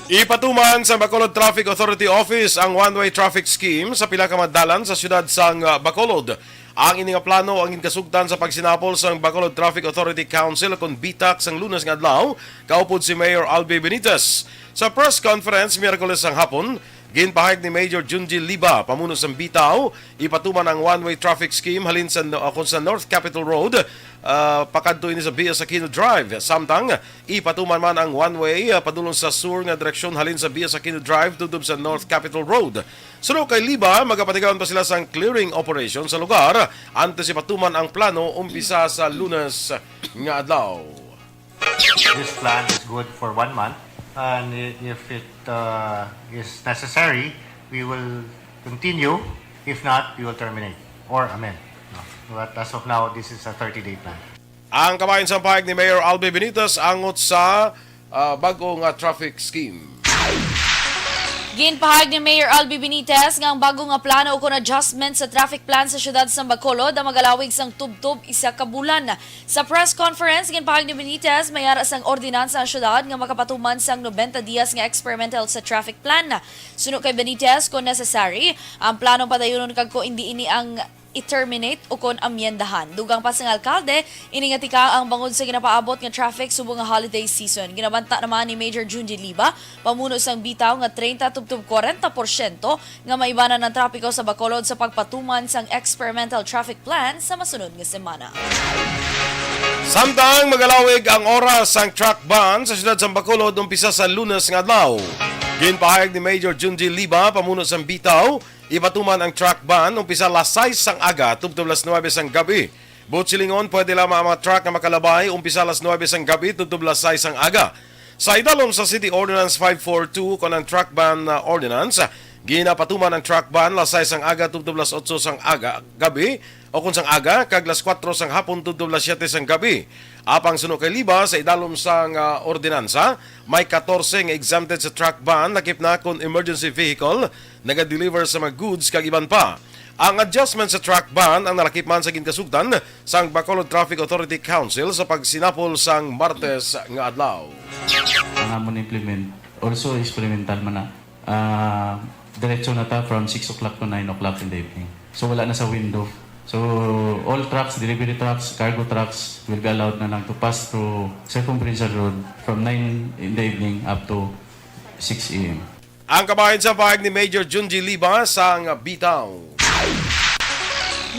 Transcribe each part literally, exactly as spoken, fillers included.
Ipatuman sa Bacolod Traffic Authority Office ang one-way traffic scheme sa pila ka mga dalan sa siyudad sang, ah, Bacolod. Ang ini nga plano ang ginkasugtan sa pagsinapol sang Bacolod Traffic Authority Council, kon BTAC, sang Lunes nga adlaw, kaupod si Mayor Albi Benitez. Sa press conference Miyerkules sang hapon, ginpahayag ni Major Junji Liba, pamuno sang BTAO, ipatuman ang one-way traffic scheme halin sa, ah, kon sa North Capitol Road, ah, pakadto ini sa B S Aquino Drive. Samtang ipatuman man ang one-way, ah, padulong sa sur nga direksyon halin sa B S Aquino Drive tubtob sa North Capitol Road. Suno kay Liba, magapatigayon pa sila sang clearing operation sa lugar antes ipatuman ang plano umpisa sa Lunes nga adlaw. This plan is good for one month, and i- if it uh, is necessary, we will continue. If not, we will terminate or amend. No? But as of now, this is a thirty-day plan. Ang kabahin sang pahayag ni Mayor Albi Benitez angot sa, ah, bago nga traffic scheme. Ginpahayag ni Mayor Albi Benitez nga ang bago nga plano ukon adjustment sa traffic plan sa siyudad sa Bacolod ang magalawig sang tubtob isa ka bulan. Sa press conference, ginpahayag ni Benitez may ara sang ordinansa ang siyudad nga makapatuman sang nobenta dias nga experimental sa traffic plan. Suno kay Benitez, kung necessary, ang plano padayunon kag kung indi ini ang i-terminate o kon amyendahan. Dugang pa sang alkalde, ini nga tika ang bangod sa ginapaabot nga traffic subong nga holiday season. Ginabanta naman ni Major Junji Liba, pamuno sang BTAO, nga treinta tubtob kwarenta porsyento nga maibanan ang trapiko sa Bacolod sa pagpatuman sang experimental traffic plan sa masunod nga semana. Samtang magalawig ang oras sang truck ban sa siyudad sang Bacolod umpisa sa Lunes nga adlaw. Ginpahayag ni Major Junji Liba, pamuno sang BTAO, ipatuman ang truck ban umpisa las sais sang aga tubtob las nuebe sang gabi. Buot silingon, pwede lamang ang mga truck nga makalabay umpisa las nuebe sang gabi tubtob las sais sang aga. Sa idalom sa City Ordinance five four two kon ang truck ban, ah, ordinance, ginapatuman ang truck ban las sais sang aga tubtob las otso sang aga gabi, o kon sang aga, kag las kuwatro sang hapon tubtob las siyete sang gabi. Apang suno kay Liba, sa idalom sang, ah, ordinansa, may katorse nga exempted sa truck ban, lakip na kon emergency vehicle naga-deliver sa mga goods kag iban pa. Ang adjustment sa truck ban ang nalakip man sa ginkasugtan sang Bacolod Traffic Authority Council sa pagsinapol sang Martes nga adlaw. Ang amon implement, also experimental man na. Ah, diretso na ta from six o'clock to nine o'clock in the evening. So wala na sa window. So all trucks, delivery trucks, cargo trucks will be allowed na lang to pass through Circumferential Road from nine in the evening up to six a.m. Ang kabahin sa pahayag ni Major Junji Liba sang BTAO.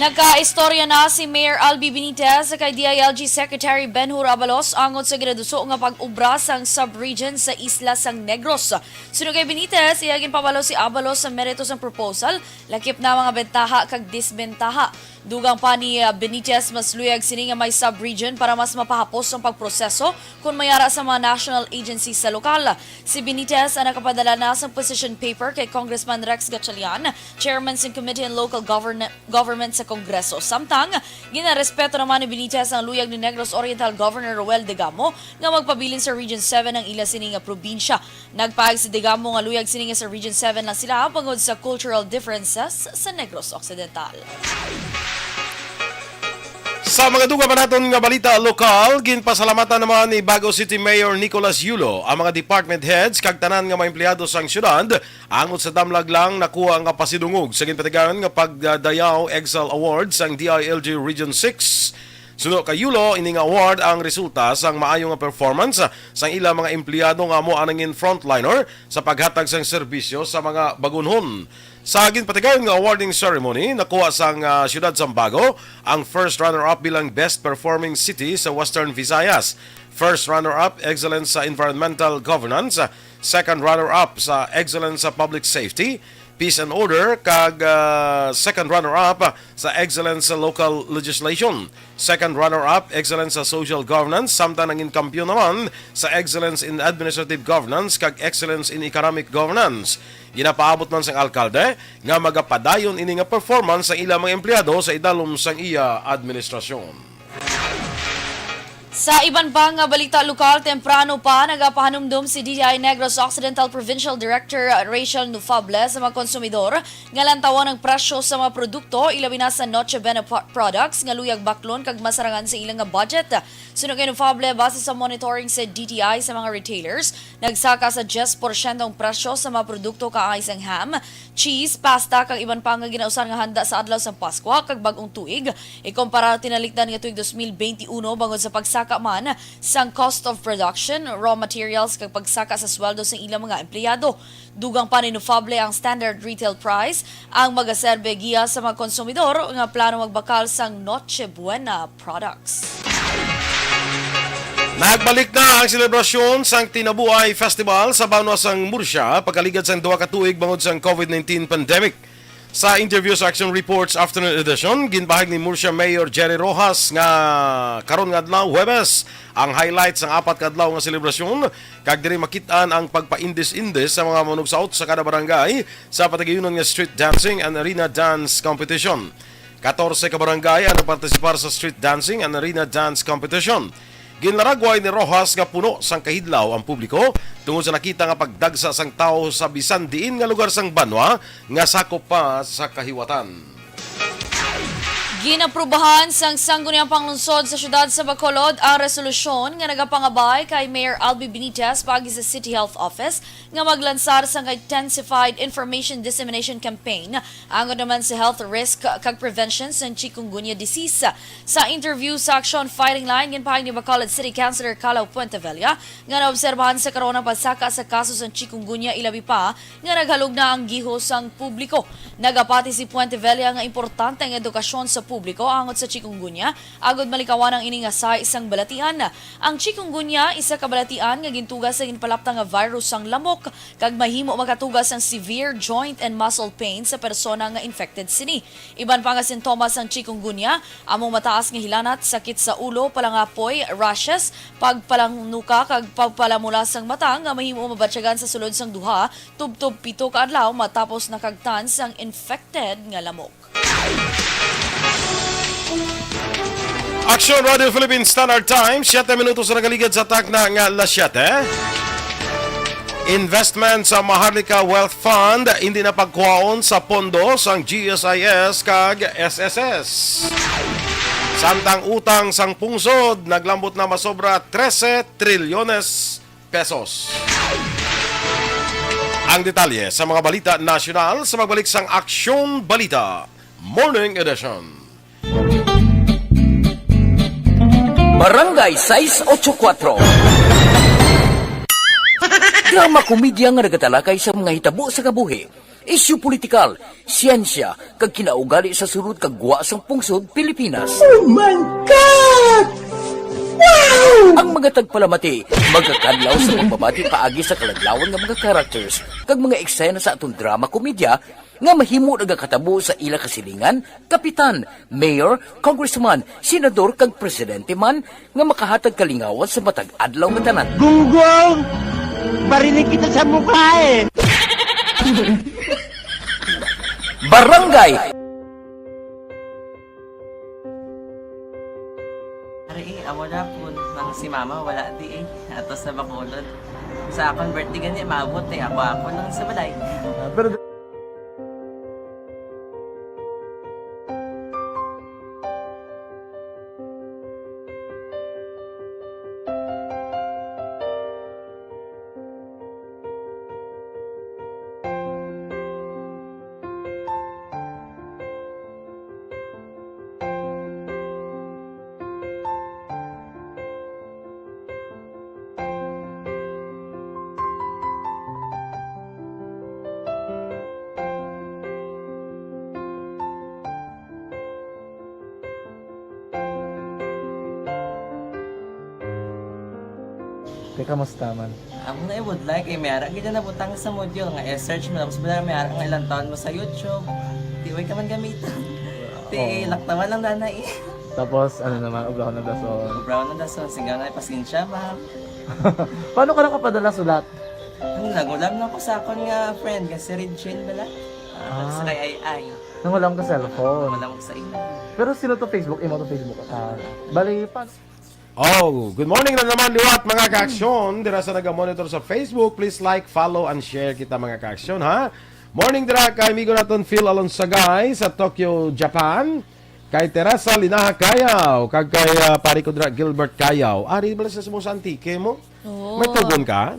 Nagkaistorya na si Mayor Albi Benitez kay DILG Secretary Ben Hur Abalos angot sa ginaduso nga pag-ubra sang sub-region sa isla sang Negros. Suno kay Benitez, iya ginpabalo si Abalos sa merito sang proposal, lakip na mga bentaha kag disbentaha. Dugang pa ni, uh, Benitez, mas luyag sini nga may sub-region para mas mapahapos ang pagproseso kon may ara sa mga national agency sa lokal. Si Benitez ang nakapadala na sang position paper kay Congressman Rex Gatchalian, chairman sang Committee on Local Govern- Government sa Kongreso. Samtang, ginarespeto naman ni Benitez ang luyag ni Negros Oriental Governor Roel Degamo nga magpabilin sa Region seven ang ila sini nga probinsya. Nagpahayag si Degamo nga luyag sini nga sa Region seven lang sila bangod sa cultural differences sa Negros Occidental. Sa mga dugang pa naton nga balita lokal, ginpasalamatan naman ni Bago City Mayor Nicolas Yulo ang mga department heads kag tanan nga mga empleyado sang syudad angot sa damlag lang nakuha nga pasidungog sa ginpatigayon nga pagdayaw Excel Award sang DILG Region six. Suno kay Yulo, ini nga award ang resulta sang maayo nga performance sang ila mga empleyado nga amo ang nangin frontliner sa paghatag sang serbisyo sa mga bagunhon. Sa ginpatigayon nga awarding ceremony, nakuha sang, ah, siyudad sang Bago ang first runner-up bilang Best Performing City sa Western Visayas, first runner-up Excellence sa Environmental Governance, second runner-up sa Excellence sa Public Safety, Peace and Order, kag, ah, second runner-up sa Excellence sa Local Legislation. Second runner-up, Excellence sa Social Governance, samtang nangin kampiyon naman sa Excellence in Administrative Governance kag Excellence in Economic Governance. Ginapaabot man sang alkalde nga magapadayon ini nga performance sa ila mga empleyado sa idalom sang iya administrasyon. Sa iban pa nga balita lokal, temprano pa nagapahanumdom si D T I Negros Occidental Provincial Director Rachel Nufable sa mga konsumidor nga lantawon ang presyo sa mga produkto, ilabi na sa Noche Buena pro-, products nga luyag baklon kag masarangan sa ilang nga budget. Suno kay Nufable, base sa monitoring sa D T I sa mga retailers, nagsaka sa diyes porsyento ang presyo sa mga produkto kaangay sang ham, cheese, pasta, kag iban pa nga ginausan nga handa sa adlaw sang Paskwa kag Bag-ong Tuig, ikumpara tinalikdan nga tuig dos mil benti uno bangod sa pagsaka man sang cost of production, raw materials, kag pagsaka sa sweldo sang ilang mga empleyado. Dugang pa ni Nufable, ang standard retail price ang magaserbe giya sa mga konsumidor nga plano magbakal sang Noche Buena products. Nagbalik na ang selebrasyon sang Tinabuay Festival sa banwa sang Murcia pagkaligad sang duha ka tuig bangod sang COVID nineteen pandemic. Sa interview sa Action Reports Afternoon Edition, ginbahag ni Murcia Mayor Jerry Roxas nga karon nga adlaw, Huwebes, ang highlight sang apat ka adlaw nga selebrasyon, kag diri makit-an ang pagpaindis-indis sa mga manugsaot sa kada barangay sa patagiunon nga street dancing and arena dance competition. Katorse ka barangay ang nagpartisipar sa street dancing and arena dance competition. Ginlaragway ni Roxas nga puno sang kahidlaw ang publiko tungod sa nakita nga pagdagsa sang tawo sa bisan diin nga lugar sang banwa nga sakop pa sa kahiwatan. Ginaprubahan sang Sangguniang Panglungsod sa Siyudad sa Bacolod ang resolusyon nga nagapangabay kay Mayor Albi Benitez paagi sa City Health Office nga maglansar sang Intensified Information Dissemination Campaign angod naman sa health risk kag prevention sang chikungunya disease. Sa interview sa Action Fighting Line, ginpahayag ni Bacolod City Councilor Kalaw Puentevella nga naobserbahan sa karon ang pagsaka sa kaso sang chikungunya, ilabi pa nga naghalugna ang giho sang publiko. Nagapati si Puentevella nga importante ang edukasyon sa publiko angot sa chikungunya agod malikawan ang ini nga sahi sang balatian. Ang chikungunya, isa ka balatian nga gintuga sa ginpalapta nga virus sang lamok, kag mahimo makatuga sang severe joint and muscle pain sa persona nga infected sini. Iban pa nga sintomas sang chikungunya amo ang mataas nga hilanat, sakit sa ulo, palangapoy, rashes, pagpalanuka, kag pagpalamula sang mata nga mahimo mabatyagan sa sulod sang duha tubtob pito ka adlaw matapos nakagtan sang infected nga lamok. Action Radio Philippine Standard Time, siyete minutos na nagaligad sa takna nga alas siyete. Investment sa Maharlika Wealth Fund, hindi na pagkuhaon sa pondo sang G S I S kag S S S. Samtang utang sang pungsod, naglambot na masobra trese trilyones pesos. Ang detalye sa mga balita nasyonal sa pagbalik sang Aksyon Balita Morning Edition. Barangay sais ocho kuatro. Drama komedya nga nagatalakay sa mga hitabo sa kabuhi, isyu politikal, siyensya, kag kinaugali sa sulod kag gwa sang pungsod Pilipinas. Oh my God! Wow! Ang mga tagpalamati magakadlaw sa pagbabati paagi sa kaladlawan nga mga characters kag mga eksena sa aton drama komedya nga mahimo nagakatabo sa ila kasilingan, kapitan, mayor, congressman, senador, kag presidente man nga makahatag kalingawan sa matag adlaw nga tanan. Gunggong! Barinig kita sa mukha eh! Barangay! Ari eh, amo na po, nang si mama wala di eh. Ato sa Bacolod. Sa akon birthday gani, maabot eh. Ako, ako lang sa balay. Ah, pero Te, kamusta man? Amo na, I would like, eh, may ara gid na nabutang sa module nga i-search mo, tapos bala may ara nga ilang taon mo sa YouTube. Di way ka man gamitan. Ti, Oo. Laktawan lang dana eh. Tapos, ano naman, obra ko ng dason. Obra ko ng dason, singgaw na, pasensya, ma'am. Paano ka nakapadala sulat? Ano, nagulam na ko sa akon nga friend, nga si Regine bala. Ah, Ah. Sa kay Ay Ay. Nang wala mo ka cellphone. Wala mo sa ina. Pero sino to Facebook? Imo to Facebook? Ah, bali, paano? Oh, good morning na naman liwat, mga kaaksyon. Dira sa naga-monitor sa Facebook, please like, follow, and share kita, mga kaaksyon, ha? Morning dira kay amigo naton Phil Alonsagay sa Tokyo, Japan. Kay Teresa Linaha Cayaw, kag kay, ah, pare ko dira Gilbert Cayaw. Ari bala sa mo sa Antique mo? Oo. May tugon ka?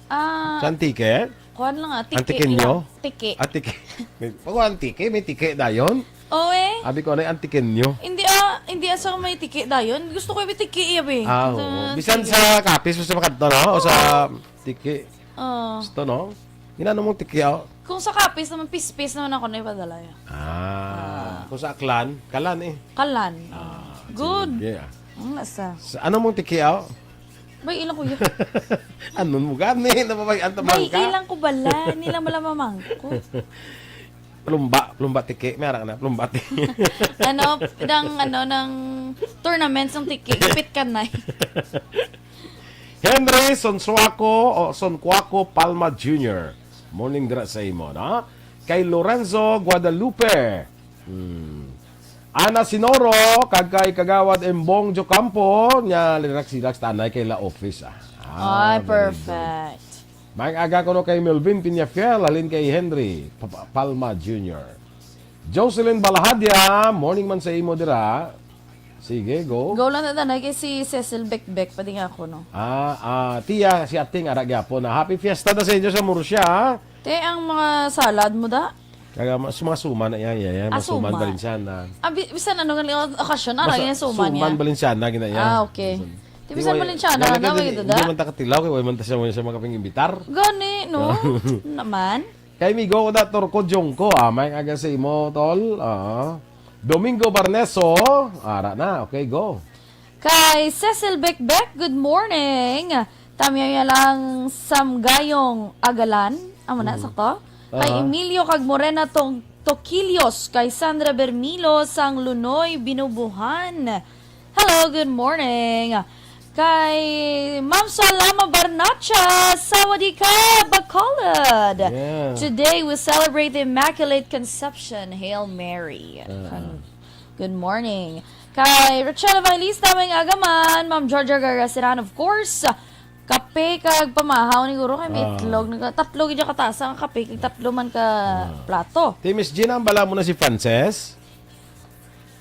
Ah, Sa Antique? Kuan lang, ah, tiki Antiqueño? lang. Tiki. Ah, tiki. May, pag Antique, may tiki dayon? Oo, eh. Abi ko, ano yung Antiqueño? Hindi, ah, hindi, ah, sa may tiki dayon. Gusto ko yung tiki, iya, be. Ah, Sa oo. Bisan Antique. sa Capiz, gusto makadto, no? O sa tiki. Oo. Gusto, no? Ginano mong tiki, oh? Kung sa Capiz naman, pispis naman ako na ipadala, eh. Ah, kung sa Aklan, Kalan, eh. Kalan. Ah, Good. sige, ah. Ang nasa. Sa, ano mong tiki, oh? Bay, ilang kuya. Ano mo gani? Nababay, ang Bay, tabang ka? ilang ko bala. Nilang bala mamangko. Plumba, plumba tiki. May ara na, plumba tiki. Ano, dang, ano, ng tournament ng tiki. Gipit ka na. Henry Sonsuaco o Soncuaco Palma Junior. Morning dira sa imo, no? Kay Lorenzo Guadalupe. Hmm. Ana Sinoro, kag kay Kagawad Embong Jocampo, nya relax-relax tanay kay la office, ah. Ah, Ay, very good. perfect. Maayong aga kuno kay Melvin Peñafiel, halin kay Henry Pa-, Pa-, Palma Junior. Jocelyn Balahadia, morning man sa imo dira. Sige, go. Go lang na tanay kay si Cecil Bekbek, pati nga ako, no? Ah, ah, tiya, si ating ara gyapon na. Happy fiesta na sa inyo sa Murcia, ha? Te, ang mga salad mo da? Kaya mas, mga suman na yan, yan, yan. Ah, Mga suman suman. Valenciana. Ah, bi-, bisan ano nga nga okasyon, ara Basta yan suman suman niya. Valenciana, gina yan. Ah, okay. Bisan. Di bisan Di, Valenciana, wala na, ka may din, ito da? hindi man takatilaw, kaya wala man ta siya, wala siya makaping-imbitar. Gani, no? Naman. Kay Migo ko da, Turco Jongko, ah, may aga sa imo, tol. Ah. Domingo Barneso, ara na, okay, go. Kay Cecil Bekbek, good morning. Tamyaya lang Samgayong Agalan. Amo na, Mhm. sakto? Kay Aha. Emilio kag Morena Tong-, Tokilios, kay Sandra Bermilo sang Lunoy, Binubuhan. Hello, good morning. Kay Ma'am Salama Barnacha, Sawadika, Bacolod. Yeah. Today we celebrate the Immaculate Conception. Hail Mary. Ah. Good morning. Kay Rachel Evangelista, may agaman. Ma'am Georgia Gargaseran, of course. Kape kag pamahaw ni guro kay may Ah. itlog. Nagka-, tatlo gid ka tasa nga kape kag tatlo man ka Ah. plato. Ti Miss Gina, ang bala mo na si Frances?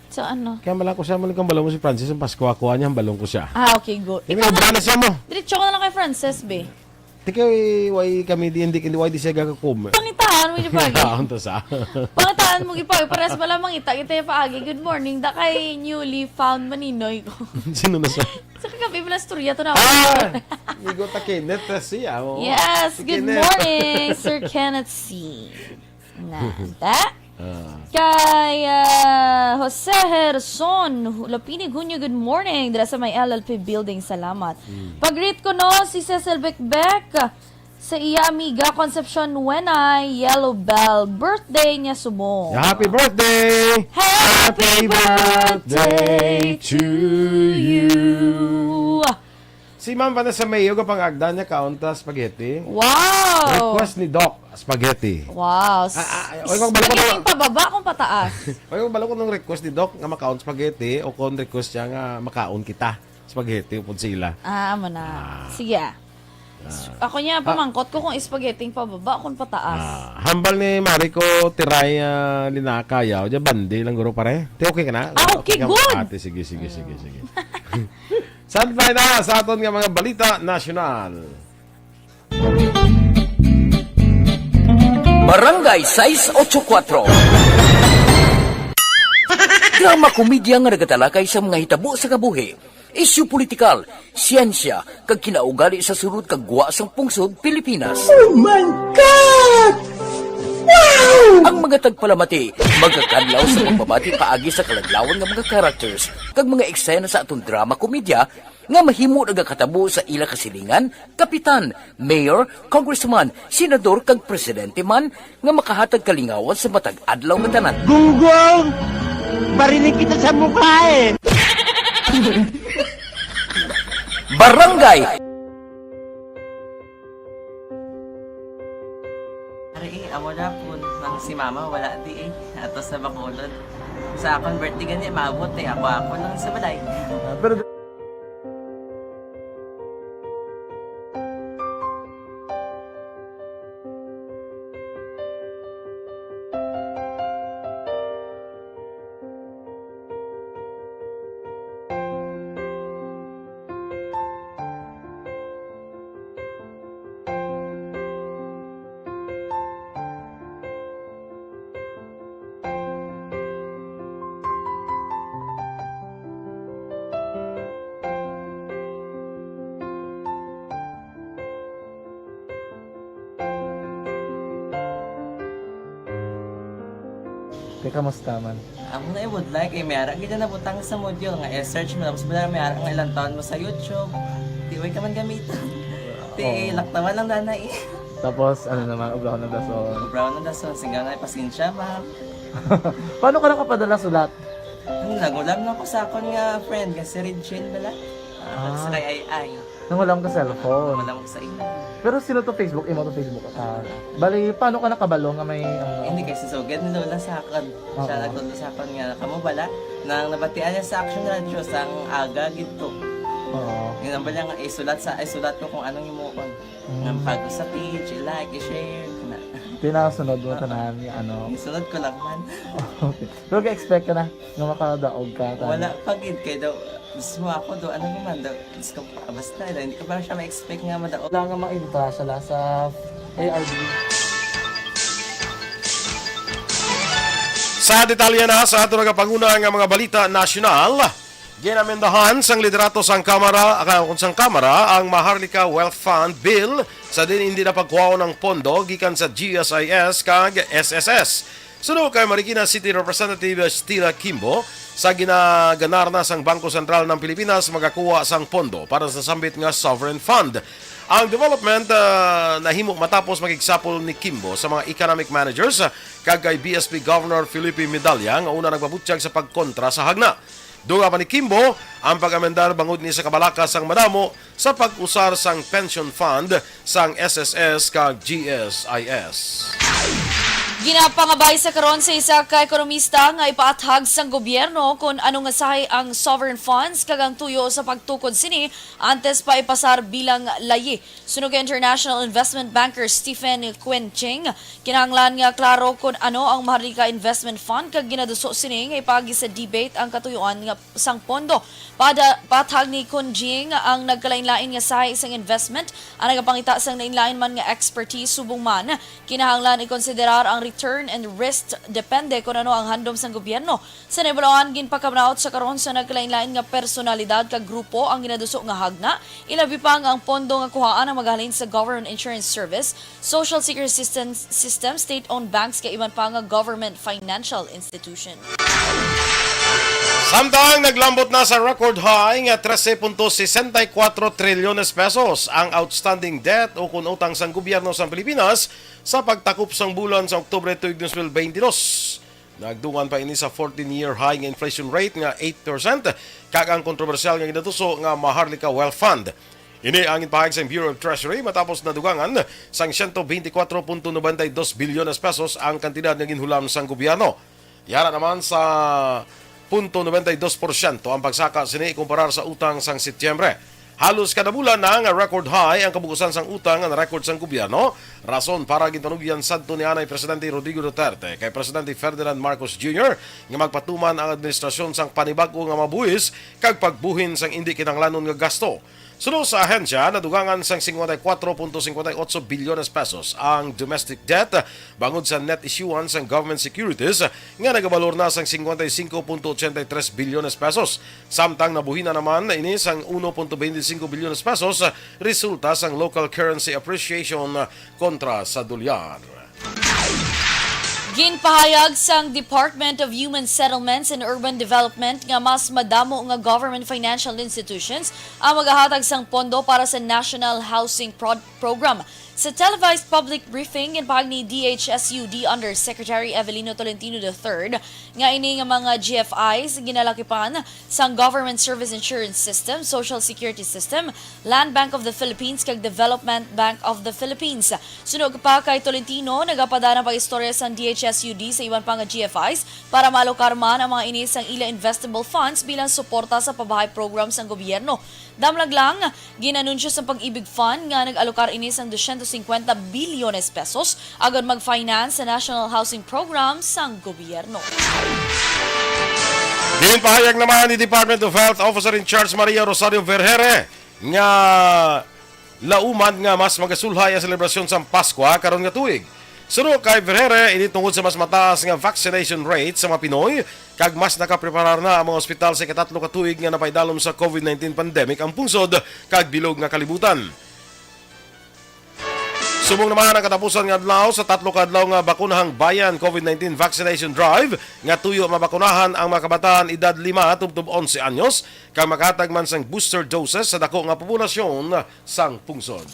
So, ano? Kaya bala ko siya, mali kang bala mo si Frances, ang Pasko, ako niya, ang balong ko siya. Ah, okay, go. Ti may Ikaw na obra na lang. siya mo. Diretso ko na lang kay Frances, be. Ti kay, why kami di, hindi, hindi, why di siya gagakum? Pangitaan mo yung pagi. Ang to sa. Pangitaan mo yung pagi. Pares pala mangita kita yung paagi. Good morning. Da kay newly found maninoy ko. Sino na sa? Sa kagabi pala storya to na. Ah! Migo ta Kenneth, ah, siya, oh. Yes, Si good Kenneth. morning, Sir Kenneth C. Nada. Ah. Kay, ah, Jose Herson, Lapinig Hunyo, good morning. Dira sa may L L P building, salamat. Hmm. Pag-greet ko, no, si Cecil Bekbek, sa iya amiga Concepcion Wenay, Yellow Bell, birthday niya subong. Happy birthday! Happy Happy birthday birthday to to you. you. Si Ma'am Vanessa Mayo, kapang agda niya, kaon ta spaghetti. Wow! Request ni Doc, spaghetti. Wow. Ah, ah, ah, oy, kung balik ko Spaghetti na pababa kung pataas. Oy, kung balik ko nung request ni Doc nga makaon spaghetti o kung request siya nga makaon kita spaghetti upod sila. Ah, amo na. Ah. Sige, ah. Ah. Ako niya, Ah. pamangkot ko kung spaghetti pababa o kung pataas. Ah, hambal ni Mari ko, Tiray, ah, Linakayaw. Diyan, bandi lang, guro, pare. Ti, okay ka na? Ah, okay, Okay ka, good. ate. Sige, sige, sige, Mm. sige. Sandbay na sa aton nga mga balita nasyonal. Barangay sais otso kuwatro. Drama komedya nga nagatalakay sa mga hitabo sa kabuhi, isyu politikal, siyensya, kag kinaugali sa sulod kag gwa sang pungsod Pilipinas. Oh my God! Wow! Ang mga tagpalamati magakadlaw sa pagbabati paagi sa kaladlawan nga mga characters kag mga eksena sa aton drama komedya nga mahimo nagakatabo sa ila kasilingan, kapitan, mayor, congressman, senador, kag presidente man nga makahatag kalingawan sa matag adlaw nga tanan. Gunggong! Barinig kita sa mukha eh! Barangay Ari, eh, amo na po, nang si mama wala di eh. Ato sa Bacolod. Sa akon birthday gani, maabot eh. Ako, ako lang sa balay. Ah, pero Kay kamusta man? Amo na ibudlay kay may ara gid na nabutang sa module nga i-search mo, tapos wala may ara nga ilang taon mo sa YouTube. Di way ka man gamiton. Oo. Ti laktawan lang dana eh. Tapos, ano naman, ubraw ng dason. Ubraw ng dason, singga na, pasensya, ma'am. Paano ka nakapadala sulat? Hmm, nangulam na ko sa akon nga friend nga si Regine bala. Ah, Ah. sa kay Ay Ay. Nangulam ka cellphone. Nangulam ko sa imo. Pero sino to Facebook? Imo to Facebook account? Bali, paano ka nakabalo nga may, ano? Hindi, kay si Sugad ni Lola sa akon. Siya Oo. nagtudlo sa akon nga, kamo bala, nang nabatian niya sa Action Radio, sang aga gid to. Oo. Yun ang bala nga, isulat sa, isulat ko kung anong himuon. Mm. Nga pag sa page, i-like, i-share, kana. Tinasunod mo tanan nga ano. Isunod ko lang man. Okay. Pero ka-expect ka na nga makadaog ka, tanan? Wala pa gid, kay daw, mismo ako, do, ano naman, daw, Diyos ko, basta, hindi ko pa siya ma-expect nga madaog. Wala nga makita siya la sa A R D. Sa detalye na sa ato nagapanguna nga mga balita nasyonal, ginamendahan sang liderato sang Kamara, ah, kung sang Kamara ang Maharlika Wealth Fund Bill sa din hindi na pagkuhaon ang pondo gikan sa G S I S kag S S S. Suno kay Marikina City Representative Stella Kimbo, sa ginaganar na sang Bangko Sentral ng Pilipinas magakuha sang pondo para sa sambit nga sovereign fund. Ang development, ah, nahimo matapos makigsapol ni Kimbo sa mga economic managers, ah, kag kay B S P Governor Felipe Medalla nga una nagpabutyag sa pagkontra sa hagna. Dugang pa ni Kimbo ang pag-amendar bangod ni sa kabalaka sang madamo sa pag-usar sang pension fund sang S S S kag G S I S. Ginapangabay sa karon sa isa ka ekonomista nga ipaathag sang gobyerno kon ano nga sahi ang sovereign funds kag ang tuyo sa pagtukod sini antes pa ipasar bilang layi. Suno kay international investment banker Stephen Quinching, kinahanglan nga klaro kon ano ang Maharlika Investment Fund kag ginaduso sini nga ipaagi sa debate ang katuyoan nga sang pondo. Pada, paathag ni Quinching ang nagkalainlain nga sahi sang investment ang nagapangita sang lainlain man nga expertise, subong man kinahanglan ikonsiderar ang return and risk depende kon ano ang handom sang gobyerno. Sa nahibaluan, ginpakamnaot sa karon sa nagkalainlain nga personalidad kag grupo ang ginaduso nga hagna, ilabi pa nga ang pondo nga kuhaan ang magahalin sa government insurance service, social security system, system, state-owned banks kag iban pa nga government financial institution. Samtang naglambot na sa record high nga trese punto sesenta y kuatro trilyones pesos ang outstanding debt o kun utang sang gobyerno sang Pilipinas sa pagtakop sang bulan sa Oktubre tuig dos mil baynte dos. Nagdungan pa ini sa fourteen-year high nga inflation rate nga eight percent, kag ang kontrobersyal nga ginatuso nga Maharlika Wealth Fund. Ini ang ginpahayag sang Bureau of Treasury matapos nadugangan sang siyento beintikwatro punto nobenta y dos bilyones pesos ang kantidad nga ginhulam sang gobyerno. Yara naman sa punto nobenta y dos porsyento ang pagsaka sini ikumparar sa utang sang Setyembre. Halos kada bulan na nga record high ang kabug-usan sang utang nga na-record sang gobyerno, rason para ginpanugyan sadto ni anay Presidente Rodrigo Duterte kay Presidente Ferdinand Marcos Junior nga magpatuman ang administrasyon sang panibag-o nga mabuhis kag pagbuhin sang indi kinahanglanon nga gasto. Suno sa ahensya, nadugangan sang singkwenta y kuwatro punto singkwenta y otso bilyones pesos ang domestic debt bangod sa net issuance sang government securities nga nagabalor na sang singkwenta y singko punto ochenta y tres bilyones pesos. Samtang nabuhina naman ini sang uno punto beintisinko bilyones pesos resulta sang local currency appreciation kontra sa dolyar. Ginpahayag sang Department of Human Settlements and Urban Development nga mas madamo nga government financial institutions ang magahatag sang pondo para sa National Housing Pro-, Program. Sa televised public briefing, ginpahayag ni D H S U D Undersecretary Evelino Tolentino the third nga ini nga mga G F Is ginalakipan sang Government Service Insurance System, Social Security System, Land Bank of the Philippines, kag Development Bank of the Philippines. Suno pa kay Tolentino, nagapadala ang pag-istorya sang D H S U D sa iban pa nga G F Is para maalokar man ang mga ini sang ila investable funds bilang suporta sa pabahay program sang gobyerno. Damlag lang, gin-anunsyo sang Pag-ibig Fund nga nag-alokar ini sang dosyentos singkwenta bilyones pesos agod mag-finance sa National Housing Program sang gobyerno. Ginpahayag naman ni Department of Health Officer in Charge Maria Rosario Vergere nga lauman nga mas magasulhay ang selebrasyon sang Paskwa karon nga tuig. Suno kay Vergere, ini tungod sa mas mataas nga vaccination rate sa mga Pinoy kag mas nakapreparar na ang mga ospital sa ikatatlo ka tuig nga napaidalom sa covid nineteen pandemic ang pungsod kag bilog nga kalibutan. Subong naman ang katapusan nga adlaw sa tatlo ka adlaw nga bakunahang Bayan COVID nineteen Vaccination Drive nga tuyo mabakunahan ang mga kabataan edad lima tubtob onse anyos, kag makahatag man sang booster doses sa dako nga populasyon sang pungsod.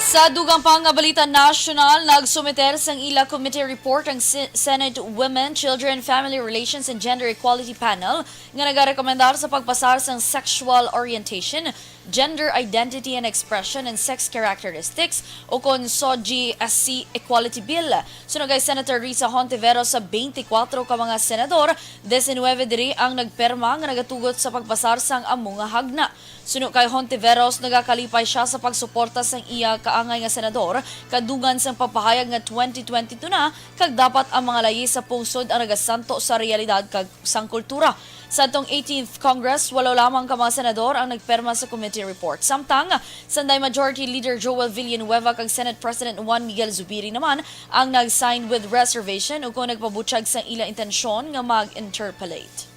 Sa dugang pa nga balita nasyonal, nagsumiter sang ila committee report ang Se- Senate Women, Children, Family Relations, and Gender Equality Panel nga nagarekomendar sa pagpasar sang sexual orientation, gender identity and expression, and sex characteristics, o kon SOGIEC Equality Bill. Suno kay Senator Risa Hontiveros, sa twenty-four ka mga senador, diecinueve diri ang nagperma nga nagatugot sa pagpasar sang amo nga hagna. Suno kay Hontiveros, nagakalipay sia sa pagsuporta sang iya kaangay nga senador, kadugan sang pagpahayag nga twenty twenty-two na kag dapat ang mga layi sa pungsod ang nagasanto sa realidad kag sang kultura. Sa atong eighteenth Congress, walo lamang ka mga senador ang nagperma sa committee report. Samtang, sanday Majority Leader Joel Villanueva kag Senate President Juan Miguel Zubiri naman ang nag-sign with reservation, ug kon nagpabutyag sang ila intensyon nga mag-interpellate.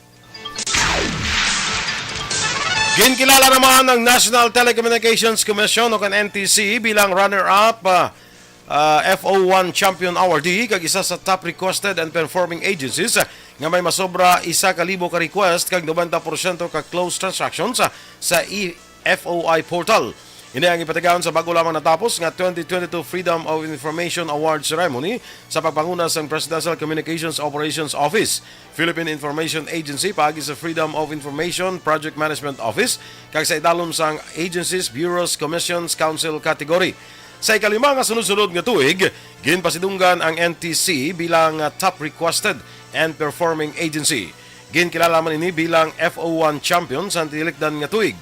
Ginkilala naman ang National Telecommunications Commission o kan N T C bilang runner-up, ah, ah, F O one Champion Awardee kag isa sa top requested and performing agencies, ah, nga may masobra isa ka libo ka request kag nobenta porsyento ka closed transactions, ah, sa e-, F O I portal. Ini ang ipatigayon sa bago lamang natapos nga twenty twenty-two Freedom of Information Award Ceremony sa pagpanguna sang Presidential Communications Operations Office, Philippine Information Agency, paagi sa Freedom of Information Project Management Office, kag sa idalom sang Agencies, Bureaus, Commissions, Council category. Sa ikalima nga sunod-sunod nga tuig, ginpasidunggan ang N T C bilang, ah, top requested and performing agency. Ginkilala man ini bilang F O one champion sa tilikdan nga tuig.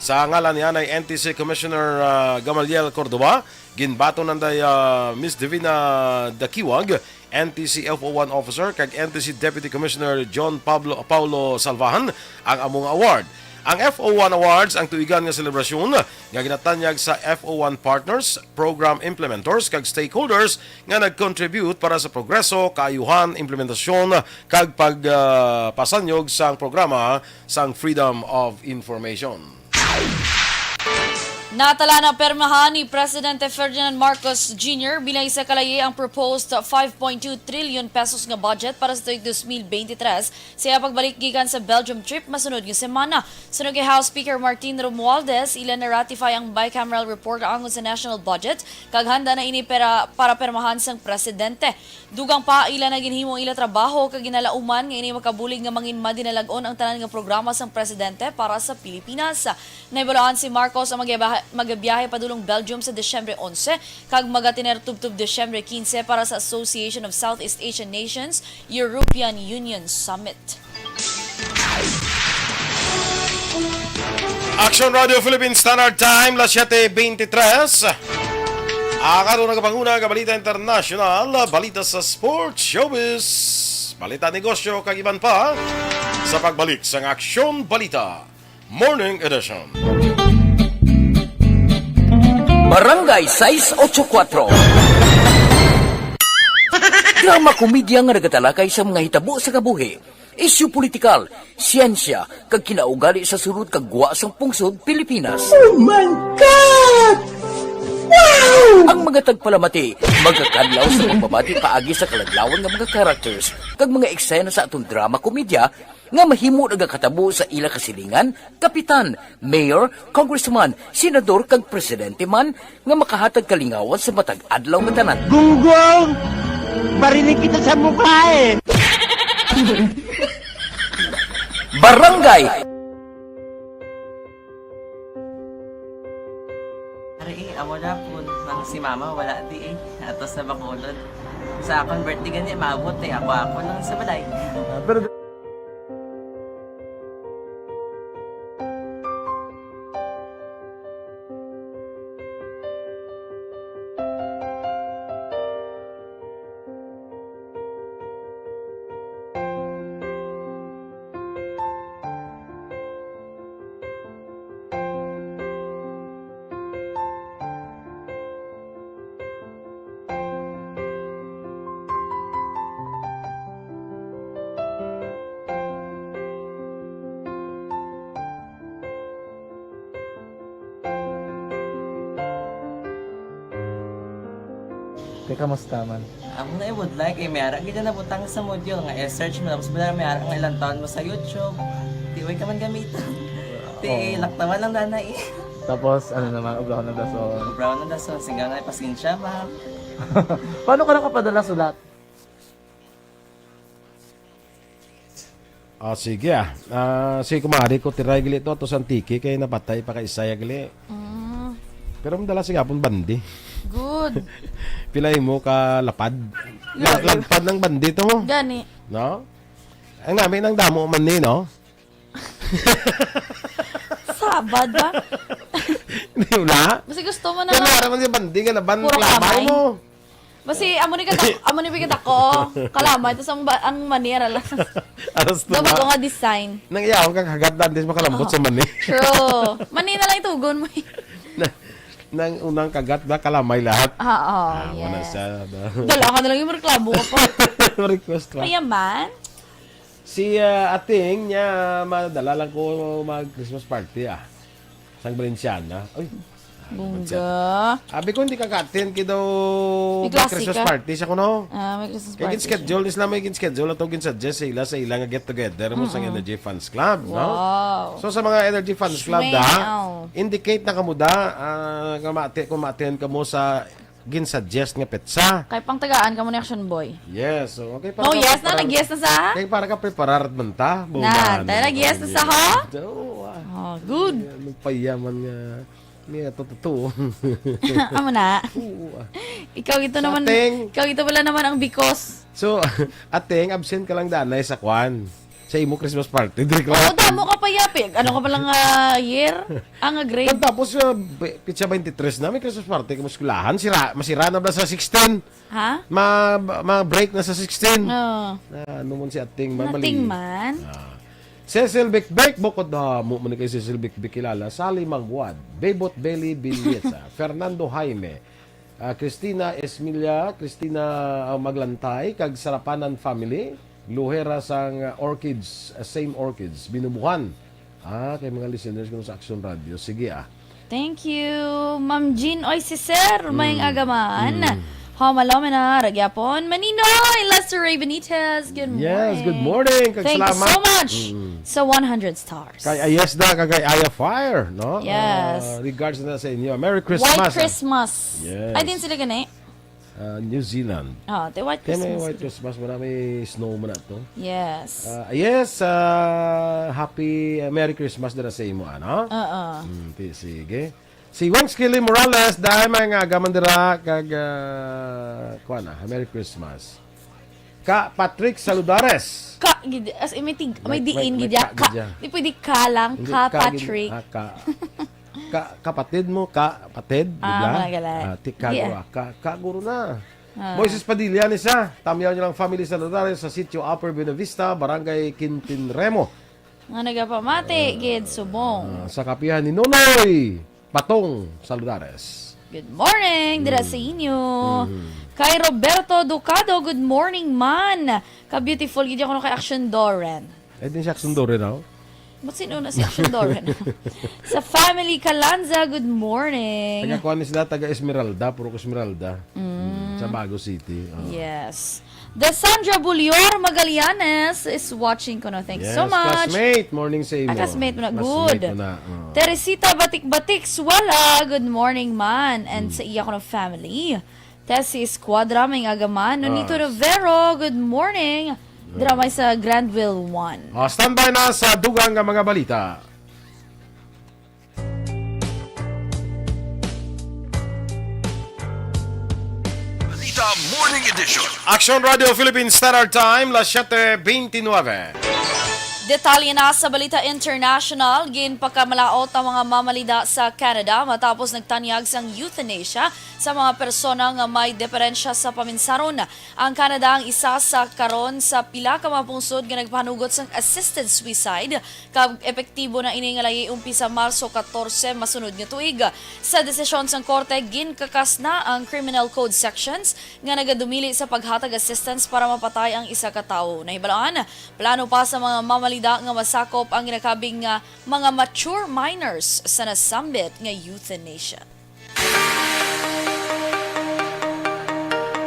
Sa ngalan ni anay N T C Commissioner, ah, Gamaliel Cordova, ginbaton nanday, ah, Miss Divina Dakiwag, N T C F O one officer, kag N T C Deputy Commissioner John Pablo, Paulo Salvahan ang amo nga award. Ang F O one Awards ang tuigan nga selebrasyon nga ginatanyag sa F O one partners, program implementers, kag stakeholders nga nag-contribute para sa progreso, kaayuhan, implementasyon, kag pag, ah, pasanyog sang programa sang Freedom of Information. Natala na permahan ni Presidente Ferdinand Marcos Junior bilang isa ka layi ang proposed five point two trillion pesos nga budget para sa tuig dos mil bente tres sa iya pagbalik gikan sa Belgium trip masunod nga semana. Suno kay House Speaker Martin Romualdez, ila na-ratify ang bicameral report angon sa national budget, kag handa na ini para, para permahan sang presidente. Dugang pa, ila na ginhimo ang ila trabaho kag ginalauman nga ini makabulig nga mangin madinalag-on ang tanan nga programa sang presidente para sa Pilipinas. Nahibaluan si Marcos ang magbiyahe, magbiyahe padulong Belgium sa Disyembre onse kag magatener tubtob Disyembre quince para sa Association of Southeast Asian Nations European Union Summit. Action Radio Philippine Standard Time, las siete veintitrés. Ang ato nagapanguna nga balita internasyonal, balita sa sports, showbiz, balita negosyo, kag iban pa sa pagbalik sang Aksyon Balita Morning Edition. Barangay sais ocho kuwatro. Drama komedya nga nagatalakay sa mga hitabo sa kabuhi, isyu politikal, siyensya, kag kinaugali sa sulod kag gwa sang pungsod Pilipinas. Oh my God! Wow! Ang mga tagpalamati magakadlaw sa pagbabati paagi sa kaladlawan nga mga characters kag mga eksena sa aton drama komedya nga mahimo nagakatabo sa ila kasilingan, kapitan, mayor, congressman, senador, kag presidente man nga makahatag kalingawan sa matag adlaw nga tanan. Gunggong! Barinig kita sa mukha eh! Barangay! Ari, eh, amo na po. Nang si mama, wala di eh. Ato sa Bacolod. Sa akon birthday gani, maabot eh. Ako, ako lang sa balay. Ah, pero Kamusta man? Amo na, I would like, eh, may ara gid na butang sa module nga i-search mo, tapos wala, may ara nga ilang taon mo sa YouTube. Di, way ka man gamitan. Ti, Oo. Laktawan lang danay. Tapos, ano naman, ubrahon ng dason. Ubrahon ng dason, singga nga, pasensya, ma'am. Paano ka nakapadala sulat? Ah, sige, ah. Ah, si kumari ko, tiray gali to, ato sa Antique, kay napatay pa ka isa ya gali. Mm. Pero madala siya gapon bandi. Good. Pila mo ka lapad? Love. Lapad ng bandi to mo. Gani. No? Ang nami nang damo man ni, no? Sabad ba? Di ba? Basi gusto mo na Pero lang. Naraman si bandi nga laban Puro kalamay kamay. Mo. Basi, amo ni ka dak-, amo ni ka dako. Kalamay, tas ang ba-, ang mani, ara lang. Aras na Dapat ba? Ko nga design. Nang iya, ang kakagat na, antes makalambot Ah. Sa mani. True. Mani na lang itugon mo eh. Na, nang unang kagat na, kalamay lahat. Ah, oh, Ah, wala yes. Siya, no? Dala ka na lang yung reklamo ka pa. Request pa. Kaya man? Si, ah, Ating niya, madala lang ko mag-Christmas party, ah. Sang Valenciana. Uy. Bongga. Abi ko, hindi ka ka-attend kay daw May may klase Christmas ka. Party siya kuno. Ah, may Christmas Kay party gin-schedule siya. Ni sila, may gin-schedule ato, gin-suggest sa ila, sa ila nga get together mo sang Mm-mm. Energy Fans Club, no? Wow. So, sa mga Energy Fans Club, da, Wow. Indicate na kamo da, ah, nga ma-, kung ma-attend kamo sa gin-suggest nga petsa. Kay pang tagaan kamo ni Action Boy. Yes, so, okay, para Oh, ka yes na, preparar. Nag-yes na sa? Kay para ka preparar man ta. Na, Bumahan tayo na nag-yes na kami. Sa ha? Oo, ah. Oh, good. Ay, nagpayaman nga. Niya, to, to, to. Amo na. Oo, ah. Ikaw ito Sa naman, ating ikaw ito wala naman ang bikos. So, ating absent ka lang danay sa kwan. Sa imo Christmas party, diri ka Oo, lang. Damo ka pa, yapi. Ano ka pa lang, ah, year? Ang, ah, grade? Pagtapos, ah, be-, pitsa twenty-three na, may Christmas party ka mo eskwelahan. Sira, masira na ba sa sixteen? Ha? Ma, ma-break na sa sixteen. Oo. Ah, ano man si ating Nating mamali. Man. Ah. Cecil Bikbik, bukod na mo man kay Cecil Bikbik kilala. Sally Magwad, Bebot Belly Biliesa, Fernando Jaime, ah, Christina Esmilia, Christina, ah, Maglantay, kag Sarapanan family, Luhera sang, ah, Orchids, ah, same Orchids, Binubuhan. Ah, kay mga listeners ko sa Action Radio. Sige, ah. Thank you, Ma'am Jean. Oy, si Sir, may Mm. Agaman. Mm. Homalo, manara gyapon. Maninoy, Lester Ray Benitez. Good morning. Yes, good morning. Kag Thank you salamat. So much Mm. Sa one hundred stars. Kay Ayesda, kag kay Aya Fire, no? Yes. Ah, regards na sa inyo. Merry Christmas, White ah. Christmas. Yes. Ay, din sila gani? Ah, New Zealand. Ah, the White Kaya may Christmas. White Christmas, marami snow man na to. Yes. Ah, yes, ah, happy, ah, Merry Christmas dira sa imo, ano? Oo. Mm, ti-, sige. Si Weng Skilly Morales, dahil may nga agaman dira, kag, ah, kuha na, Merry Christmas. Ka Patrick Saludares. Ka, gid-, as in, may tig-, may May, diin, may, may gid ya. Ka, Ka, gid ya. Di pwede ka lang, Hindi, ka, ka, gid-, Patrick. Ah, ka. Ka, kapatid mo, kapatid, di Ah, ba? Mga gala. Ah, ti-, ka, Yeah. Guro, ah, ka, ka, guro na. Ah. Moises Padilla ni sa, tamyaw niyo lang family Saludares sa sitio Upper Buenavista, Barangay Quintinremo. Nga nagapamati, Ah, gid subong. Ah, sa kapihan ni Nonoy Patong Saludares. Good morning, dira Mm. Sa inyo. Mm. Kay Roberto Ducado, good morning, man. Ka-beautiful, gid ako no kay Action Doren. Eh, din si Action Doren, oh. Ba't sino na si Action Doren? Sa family Calanza, good morning. Taga kuan ni sila, taga Esmeralda, puro ko Esmeralda. Mm. Mm, sa Bago City. Oh. Yes. The Sandra Bulior Magallanes is watching ko, no? Thanks Yes, so much. Classmate, morning sa imo. Ah, classmate mo na. Classmate Good. Mo na, oh. Teresita Batik-Batik Suwala, good morning, man. And Mm. Sa iya ko, no, family. Tessie Escuadra, may agaman. Nonito Ah. Rivero, good morning. Yeah. Dramay sa Granville one. Ah, standby na sa dugang nga mga balita. Balita Morning Edition. Action Radio Philippine Standard Time, las siete veintinueve. Detalye na sa balita international, ginpakamalaot ang mga mamalida sa Canada matapos nagtanyag sang euthanasia sa mga persona nga may deperensya sa paminsaron. Ang Canada ang isa sa karon sa pila ka mga pungsod nga nagpahanugot sang assisted suicide, kag epektibo na ini nga layi umpisa Marso katorse masunod nga tuig. Sa desisyon sang korte, ginkakas na ang Criminal Code sections nga nagadumili sa paghatag assistance para mapatay ang isa ka tawo. Nahibaluan, plano pa sa mga mamalida nga masakop ang ginakabig nga mga mature minors sa nasambit nga euthanasia.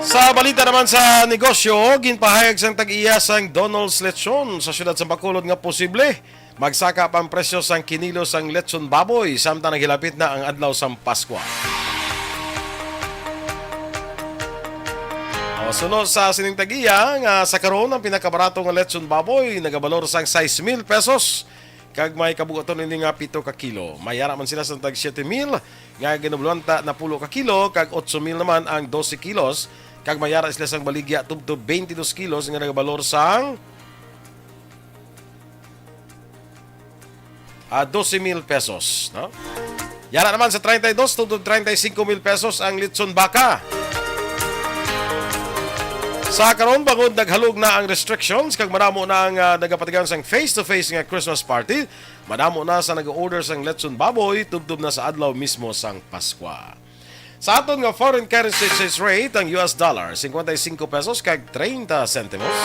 Sa balita naman sa negosyo, ginpahayag sang tag-iya sang Donald's Lechon sa siyudad sa Bacolod nga posible magsaka pa ang presyo sang kinilo sang lechon baboy, samtang naghilapit na ang adlaw sang Paskwa. O, suno sa sining tag-iya nga sa karon, ang pinakabarato nga lechon baboy nagabalor sang sais mil pesos, kag may kabugaton ini nga pito ka kilo. May ara man sila sa tag siyete mil nga ginabulanta na pulo ka kilo, kag otso mil naman ang dose kilos, kag may ara sila sang baligya tubtob twenty-two kilos nga nagabalor sang, ah, dose mil pesos, no? Yara naman sa treinta y dos tubtob treinta y cinco mil pesos ang litson baka. Sa karon, bangod naghalog na ang restrictions kag madamo na ang, ah, nagapatigayon sang face-to-face nga Christmas party, madamo na sa nag-order sang lechon baboy tubtob na sa adlaw mismo sang Paskwa. Sa aton nga foreign currency exchange rate, ang U S dollar, cincuenta y cinco pesos kag treinta centimos.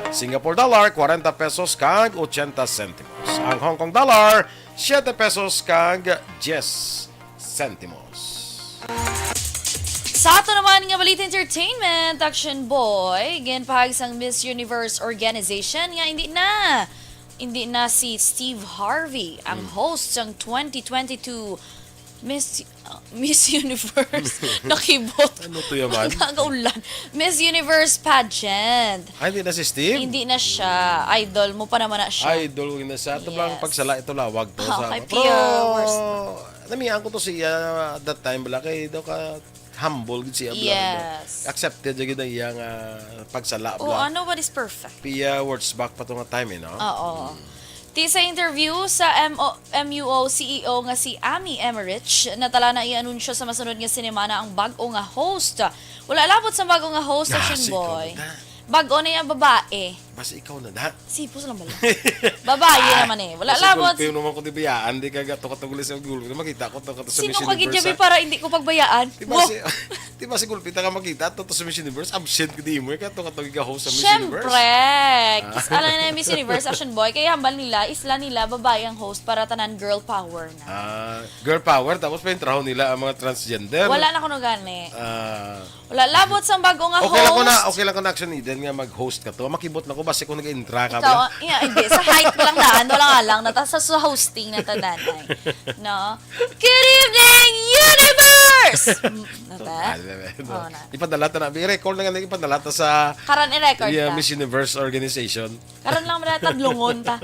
Singapore dollar, cuarenta pesos kag ochenta centimos. Ang Hong Kong dollar, siete pesos kag diez centimos. Sa ato naman nga balita entertainment, Action Boy, ginpahayag sang Miss Universe organization nga hindi na, hindi na si Steve Harvey ang Hmm. host sang twenty twenty-two Miss, uh, Miss Universe. Nakibot. Ano to yaman? Nagkakaulan. Miss Universe pageant. Ay, hindi na si Steve? Hindi na siya. Idol mo pa naman na siya. Idol ko na siya. Ito bang Yes. pagsala, ito lawag to Ah, sa kay Pero, Pia Worst. Namian ko to siya that time, bala, kay daw ka humble gid siya, bala. Yes. Accepted gyud ang iyang, ah, pagsala, Oh, bala. Ah, nobody's perfect. Pia Wurzbach pa to nga time, eh, no? Oo. Mm. Ti sa interview sa M O, M U O C E O nga si Amy Emmerich, natala na i-anunsyo sa masunod nga semana ang bag-o nga host. Wala labot sa bag-o nga host, Nah, Action si ikaw Boy. na. Bag-o na yung babae. Basta ikaw na, da. Sipos lang bala. Babae Ah, naman eh. Wala basta labot. Gulpi naman ko di bayaan, di ka gato-gato guli sa gulpi. Makita ko to, kato sa Sino Miss ka Universe, gidyabi ah. para hindi ko pagbayaan? Di ba Wow. si, di ba si Gulpi ta ka makita to, to sa Miss Universe? Absent ka di mo, eh, kato-gato giga-host sa Miss Siyempre. Universe. Ah. Kis-, alam na yung Miss Universe, Action Boy. Kaya hambal nila, isla nila, babae ang host para tanan girl power na. Ah, girl power, tapos pa yung traho nila ang mga transgender. Wala na kuno gani. Ah. Wala labot sang bago nga Okay lang ko na, host. okay lang ko na, Action Eden, nga mag-host ka to. Makibot na ko, basi ko nag-intra ka Ikaw, pala. yeah, hindi. Sa height lang na, ano lang, lang, nata sa, sa hosting na tanan ay. No? Good evening, universe! Mm, nata? Alam mo, Oh, na. Ipadala ta na. I-record na nga, ipadala ta sa Karan i-record yeah, ta. Miss Universe organization. Karon lang man tadlungon ta.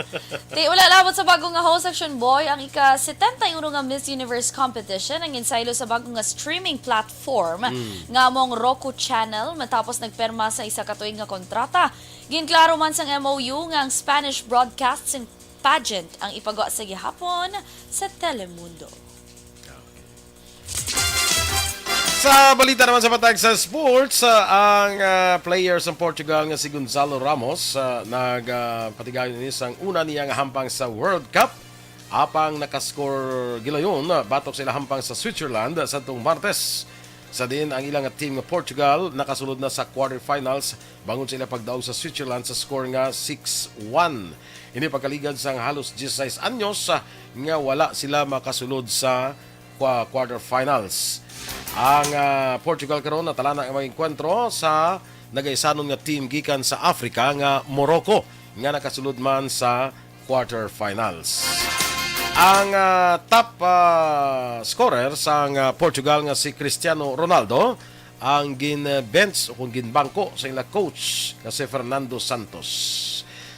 Ti, wala labot sa bago nga host, Action Boy, ang ika setenta y uno nga Miss Universe competition ang ginsaylo sa bago nga streaming platform Mm. nga among Roku Channel matapos nagperma sa isa ka tuig nga kontrata. Ginklaro man sang M O U nga ang Spanish broadcasting pageant ang ipagwa sa gihapon sa Telemundo. Sa balita naman sa patag sa sports, ah, ang, ah, player sa Portugal nga si Gonzalo Ramos, ah, nag, ah, patigayon ini sang una niya nga hampang sa World Cup, apang nakascore gilayon, ah, batok sa ila hampang sa Switzerland, ah, sa tong Martes. Sa din ang ilang team nga Portugal nakasulod na sa quarterfinals bangod sa ila pagdaog sa Switzerland sa score nga six one. Ini pagkaligad sang halos dieciséis anyos, ah, nga wala sila makasulod sa kwa-, quarterfinals. Ang, ah, Portugal karon natalana ang mga engkwentro sa nagaisanon nga team gikan sa Africa nga Morocco nga nakasulod man sa quarterfinals. Ang, ah, top, ah, scorer sang, ah, Portugal nga si Cristiano Ronaldo ang gin-bench o kung ginbangko sa ila coach nga si Fernando Santos.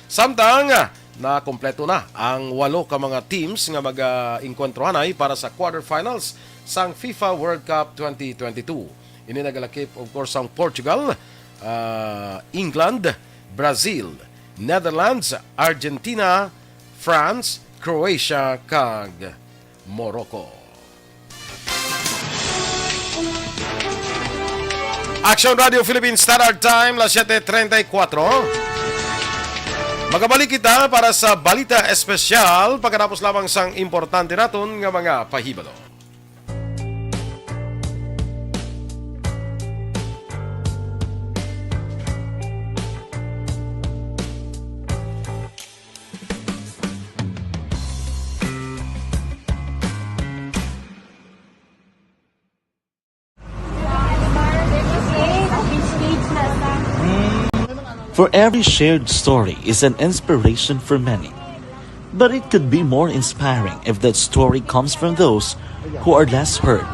Samtang, ah, nakompleto na ang walo ka mga teams nga mag-, ah, engkwentrohanay para sa quarterfinals sang FIFA World Cup twenty twenty-two. Ini nagalakip, of course, ang Portugal, ah, England, Brazil, Netherlands, Argentina, France, Croatia, kag Morocco. Action Radio Philippine Standard Time, las siete treinta y cuatro. Magabalik kita para sa balita espesyal pagkatapos lamang sang importante naton nga mga pahibalo. For every shared story is an inspiration for many. But it could be more inspiring if that story comes from those who are less heard.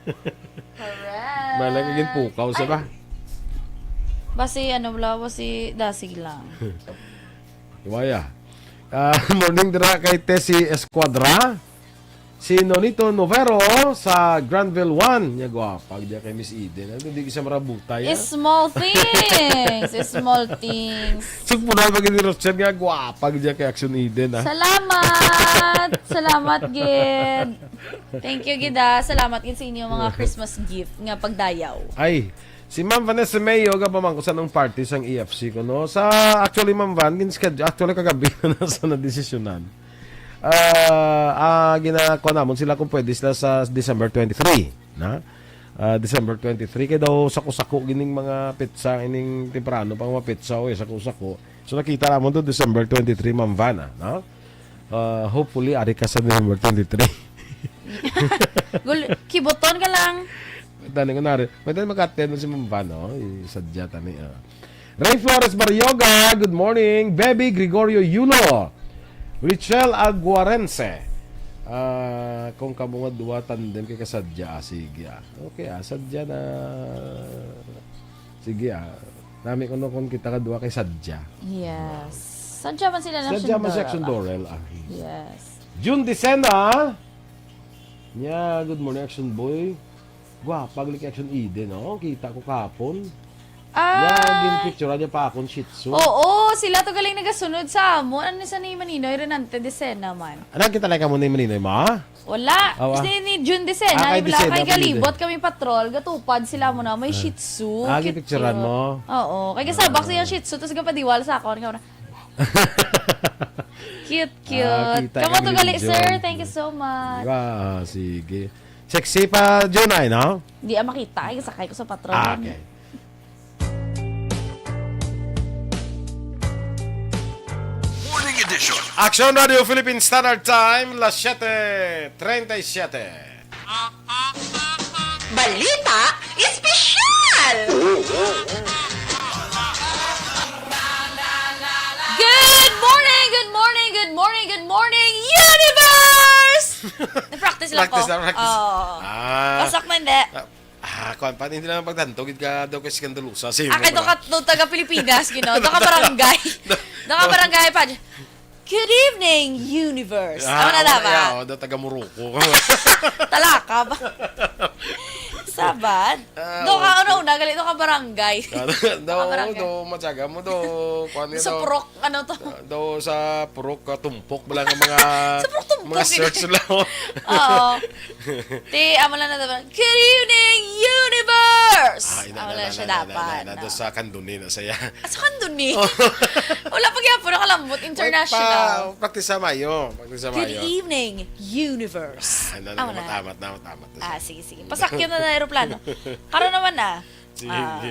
Correct. Malay ka ginpukaw sa ba? Basi ano wala, basi dasig lang. Waya. Ah, morning dira kay Tessie Escuadra. Si Nonito Novero sa Granville one. Nya gwapa diya kay Miss Eden. Ano, hindi siya marabutay, ah? It's small things. It's small things. Sugpunan pag ni Rochelle nga gwapa diya kay Action Eden, ah. Salamat! Salamat, gid. Thank you, gid, ah. Salamat, gid, sa inyo mga Christmas gift nga pagdayaw. Ay, si Ma'am Vanessa Mayo, gapamangko sa nung party sang E F C ko, no? Sa, actually, Ma'am Van, gin-schedule, actually, kagabi na sa nadesisyonan. Ah, ah, ginakuha namon sila kung pwede sila sa December twenty-three, na? Ah, December twenty-three, kay daw sako-sako gining mga petsa, ining temprano pang mga petsa, oy, sako-sako. So, nakita namon to December twenty-three, Ma'am Van, ah, no? Ah, hopefully, ari ka sa December twenty-three. Gul kibuton ka lang. Tani ko na rin. Pwede mag-attend si Ma'am Van, no? Isadya tani, ah. Ray Flores Barrioga, good morning. Baby Gregorio Yulo. Richelle Aguarense. Ah, kung kamo nga duha tandem kay kasadya, ah, sige, ah. Okay, ah, sadya na. Sige, ah. Nami ko no kung kita ka duha kay sadya. Yes. Sadya man sila ng Sadya man si Action Shindora. Dorel, ah. Yes. June Decena. Nya, good morning, Action Boy. Gwapa gali kay Action Eden, no? Kita ko kahapon. Nya, Ah, ginpicturean niya pa akong Shih Tzu. Oo, sila to galing nagasunod sa amon. Ano sa ni Maninoy Renante Decena man? Ano, kita lang ka mo ni Maninoy, ma? Wala. Awa. Kasi ni June Decena, Ah, kay wala Decena, kay pwede. Galibot kami patrol, gatupad sila mo na may Shih Tzu. Ah, Cute, gipicturean cute. mo? Oo, kay kasabak siya Shih Tzu, tapos gapadiwal sa akon. Nga na, cute, cute. Ah, kita Kamo ka to ni gali, June. Sir. Thank you so much. Ah, sige. Sexy pa, June, ay, no? Di ah, makita. Ay, sakay ko sa patrol. Ah, okay. Morning edition. Action Radio Philippine Standard Time, las siete treinta y siete. Balita Espesyal! Good morning, good morning, good morning, good morning, Universe! Na-practice lang ko. Practice lang, practice. Oo. Ah. Pasak man, di. Ah, kuwan pa, hindi lang pagtanto, gid ka daw kay skandalusa. Sige, Akin to ka, to taga Pilipinas, you know, to ka barangay. To ka barangay pa. Good evening, universe. Ano na dapat? Oh, daw taga Morocco. Talaka ba? Sabad? Ah, Do ka, okay. Ano, una, gali, do ka barangay. Daw, Kabarangay. Daw, matyaga mo, daw, kuwan niya, Sa daw, Purok, ano to? Daw sa Purok, ah, Tumpok, wala nga mga, Sa Purok, Tumpok, mga yun. search lang. Oo. Ti, amo lang na dapat. Good evening, universe! Ah, ina, Amo ina, lang ina, siya ina, dapat. ina, ina, doon sa Kanduni na saya. Ah, sa Kanduni? Wala pa gyapon nakalambot, international. Pa, practice sa Mayo. Practice sa Good Mayo. Evening, universe. Ah, na, Amo na, na. matamat na, matamat na. Ah, sige, sige. Pasakyan na na aeroplano. Karon naman na. Sige. Ah,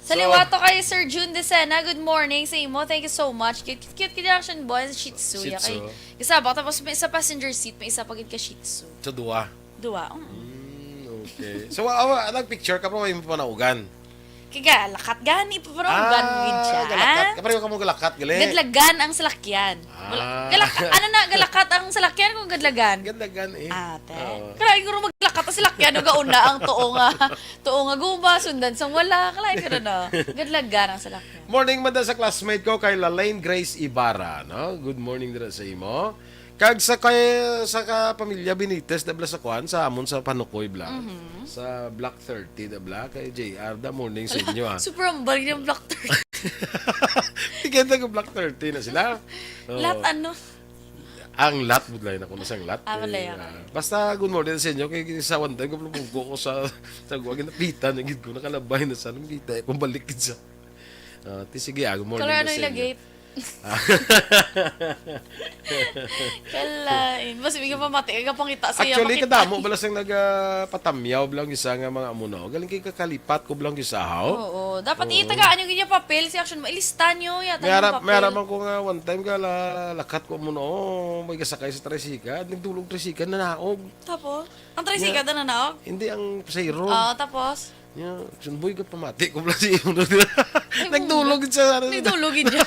So, saliwa to kay Sir June Decena. Good morning sa imo. Thank you so much. Cute, cute, cute, cute action boy. Shih Tzu. Shih Ya kay, Tzu. Kasabak, tapos may isa passenger seat, may isa pa gid ka Shih Tzu. Sa duwa. Duwa. Mm. Mm, okay. So, awa, nagpicture ka, pero may panaugan. Kaya lakat gani pa parang Ah, ugan gid siya. galakat. Kapareho ka mo galakat, gali. Gadlagan ang salakyan. Ah. Wala- Galakat, ano na, galakat ang salakyan kung gadlagan? Gadlagan eh. Ate. Oo. Kaya siguro maglakat ang salakyan, no, gauna ang tuo nga, tuo nga guma, sundan sang wala. Kalain ka na, no? Gadlagan ang salakyan. Morning man sa classmate ko kay Lalaine Grace Ibarra, no? Good morning dira sa imo. Kag sa kay sa ka pamilya Benitez, dabla sa kwan, sa amon sa Panukoy Block. Mhm. Sa Block thirty, dabla kay J R, da morning sa inyo, ah. Super humble yung Block thirty. Tigyan ko Block thirty na sila. Oo. Lahat ano? Ang lot, budlay na ko na sang lot. Ah, Eh, budlay ako. Ah, basta good morning sa inyo. Kay sa one time, kapag ko sa, sa guwa, ginapitan na gid ko, nakalabay na sa, nung kita, kung balik gid sa. Ah, ti sige, ah, good morning Color na ano sa yung inyo. lagate? Kalain. Mas bigyan pa mati, kaya pangita sa iya, Actually, makita. Kadamo bala sang nagapatamyaw bala ang isa nga mga amo na. Galing kay kakalipat ko bala ang isa, haw? Oo. Dapat Oo. itagaan niyo gid niya papel si Action Boy. Ilista niyo yata May yung ara, papel. may ara man ko nga one time ka la, lakat ko amo na. Oh, may kasakay sa tricycle. Nagdulog tricycle, nanaog. Tapos? Ang tricycle Nya, na nanaog? Hindi, ang pasahero. Oo, tapos? Nya, Action Boy, ka pamati ko bala si imo. Ay, Nagdulog sa ano. Nagdulog gid niya.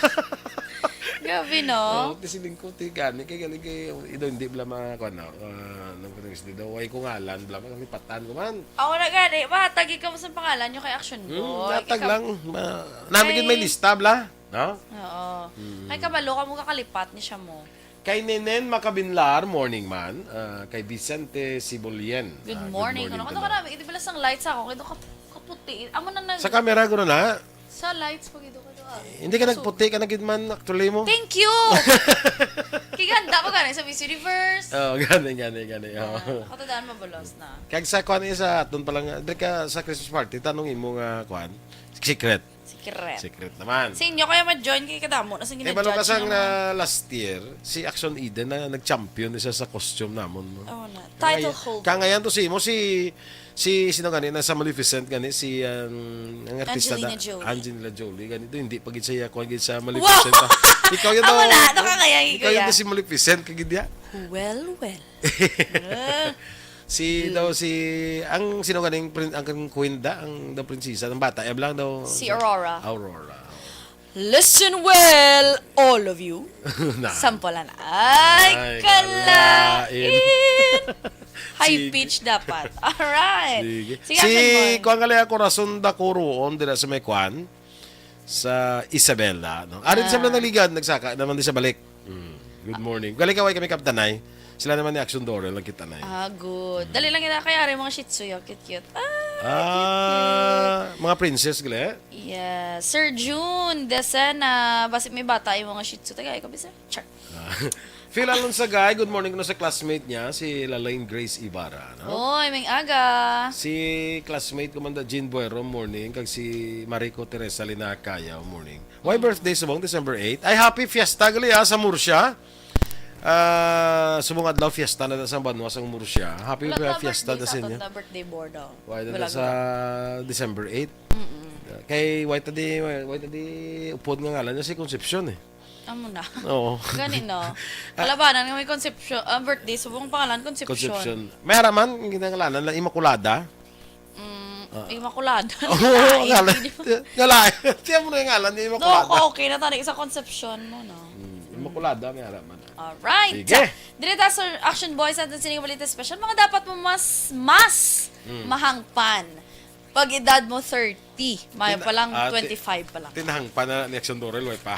Grabe, no? Oh, ti siling ko, ti gani, kay gani, kay, ido, hindi bala mga, kuwan, no? Ah, nang pag-, daw, way ko ngalan, bala, mga lipatan ko man. Ako na gani, mahatag ikaw sa pangalan niyo kay Action Hmm, Boy. natag Ikaw lang. Ma-, namin gid may Ay. lista, bala. No? Oo. Hmm. Kay kabalo ka mo kakalipat ni siya mo. Kay Nenen Macabinlar, morning man. Ah, kay Vicente Sibolien. Good Ah, good morning. morning Ano, to ano ka na. na? Ito pala sang lights ako. Ito ka, kaputi. Amo na nag- Sa camera, guro na. Sa lights, pag ito ka doon. Hindi ka So, nagputi ka na gid man, actually mo. Thank you! Kiganda mo gani sa Miss Universe. Oh, gani, gani, gani. Oh. Ah, katandaan mo, balos na. Kag sa kuan, sa aton pa lang, diri ka sa Christmas party, tanong imo nga kuan, secret. Secret. Secret naman. Sa inyo, kaya ma-join kay kadamo na sa Eh, balo ka ginajudge sang, naman. ah, last year, si Action Eden na nag-champion isa sa costume namon, no? Oo na. Title Kaya, holder. kangayan to si mo, si, si, sino gani, na sa Maleficent gani, si, um, ang artista Angelina na, Jolie. Angelina Jolie, gani to, hindi pa gid siya kuwan gid sa Wow! Maleficent, ah. Ikaw yun Amo daw, na, ito ka kaya, ikaw yun kuya. daw si Maleficent, kagid ya. Well, well. Ah. Si, Hmm. daw si, ang sino ganing prin-, ang, ang queen da, ang daw prinsesa, ang bata, eh, blang daw Si Aurora. Aurora. Listen well, all of you. Na. Sampulan. Ay, Ay, kalain. kalain. High Sige. pitch dapat. Alright. Sige. Sige, Si, action, boy. kuwan nga lang, Corazon da Coruon, dira sa may kuwan, sa Isabela, no? Ari sa Ah. mga naligan, nagsaka naman di sa balik. Mm. Good morning. Galing kaway kami, Kaptanay. Sila naman ni Action Doral, nagkita na yun. Ah, good. Dali lang yun, kaya rin mga Shih Tzu, yo, cute, cute. Ah, Ah, mga princess, gali? Yeah. Sir June Decena, basi may bata yung mga Shih Tzu. Taga, ikaw, bisa? Char. Ah. Phil Alonsagay, good morning kuno sa classmate niya, si Lalaine Grace Ibarra, no? Oy, may aga. Si classmate ko man da, Jean Buero, morning, kag si Mariko Teresa Linacaya, morning. Why Hmm. birthday subong December eight? Ay, happy fiesta gali, ah, sa Murcia. Ah, subong adlaw fiesta na sa banwa sang Murcia. Happy Wala ka fiesta birthday da sa sa inyo. aton na birthday board, oh. Why na Wala sa ka. December eight? Mm-mm. Kay why ta di, why ta di upod nga ngalan niya si Concepcion eh. Amo na. Oo. Gani, no? Ah. Kalabanan nga may Concepcion, ah, birthday, subong pangalan, Concepcion. Concepcion. May ara man, ang ginangalanan lang, Immaculada. Mm, Ah. Immaculada. Oo, Lain, ngalan. di ba? Ngala-, siya mo na yung ngalan niya, No, Immaculada. okay, okay na tani sa Concepcion mo, no? Mm, Immaculada, may ara man. Alright. Sige. Dire ta sa Action Boys, aton sining balita special. Mga dapat mo mas, mas Mm. mahangpan. Pag edad mo thirty, mayo Tin-, pa lang ah, ti-, twenty-five pa lang. tinahangpan na ni Action Doral, way pa.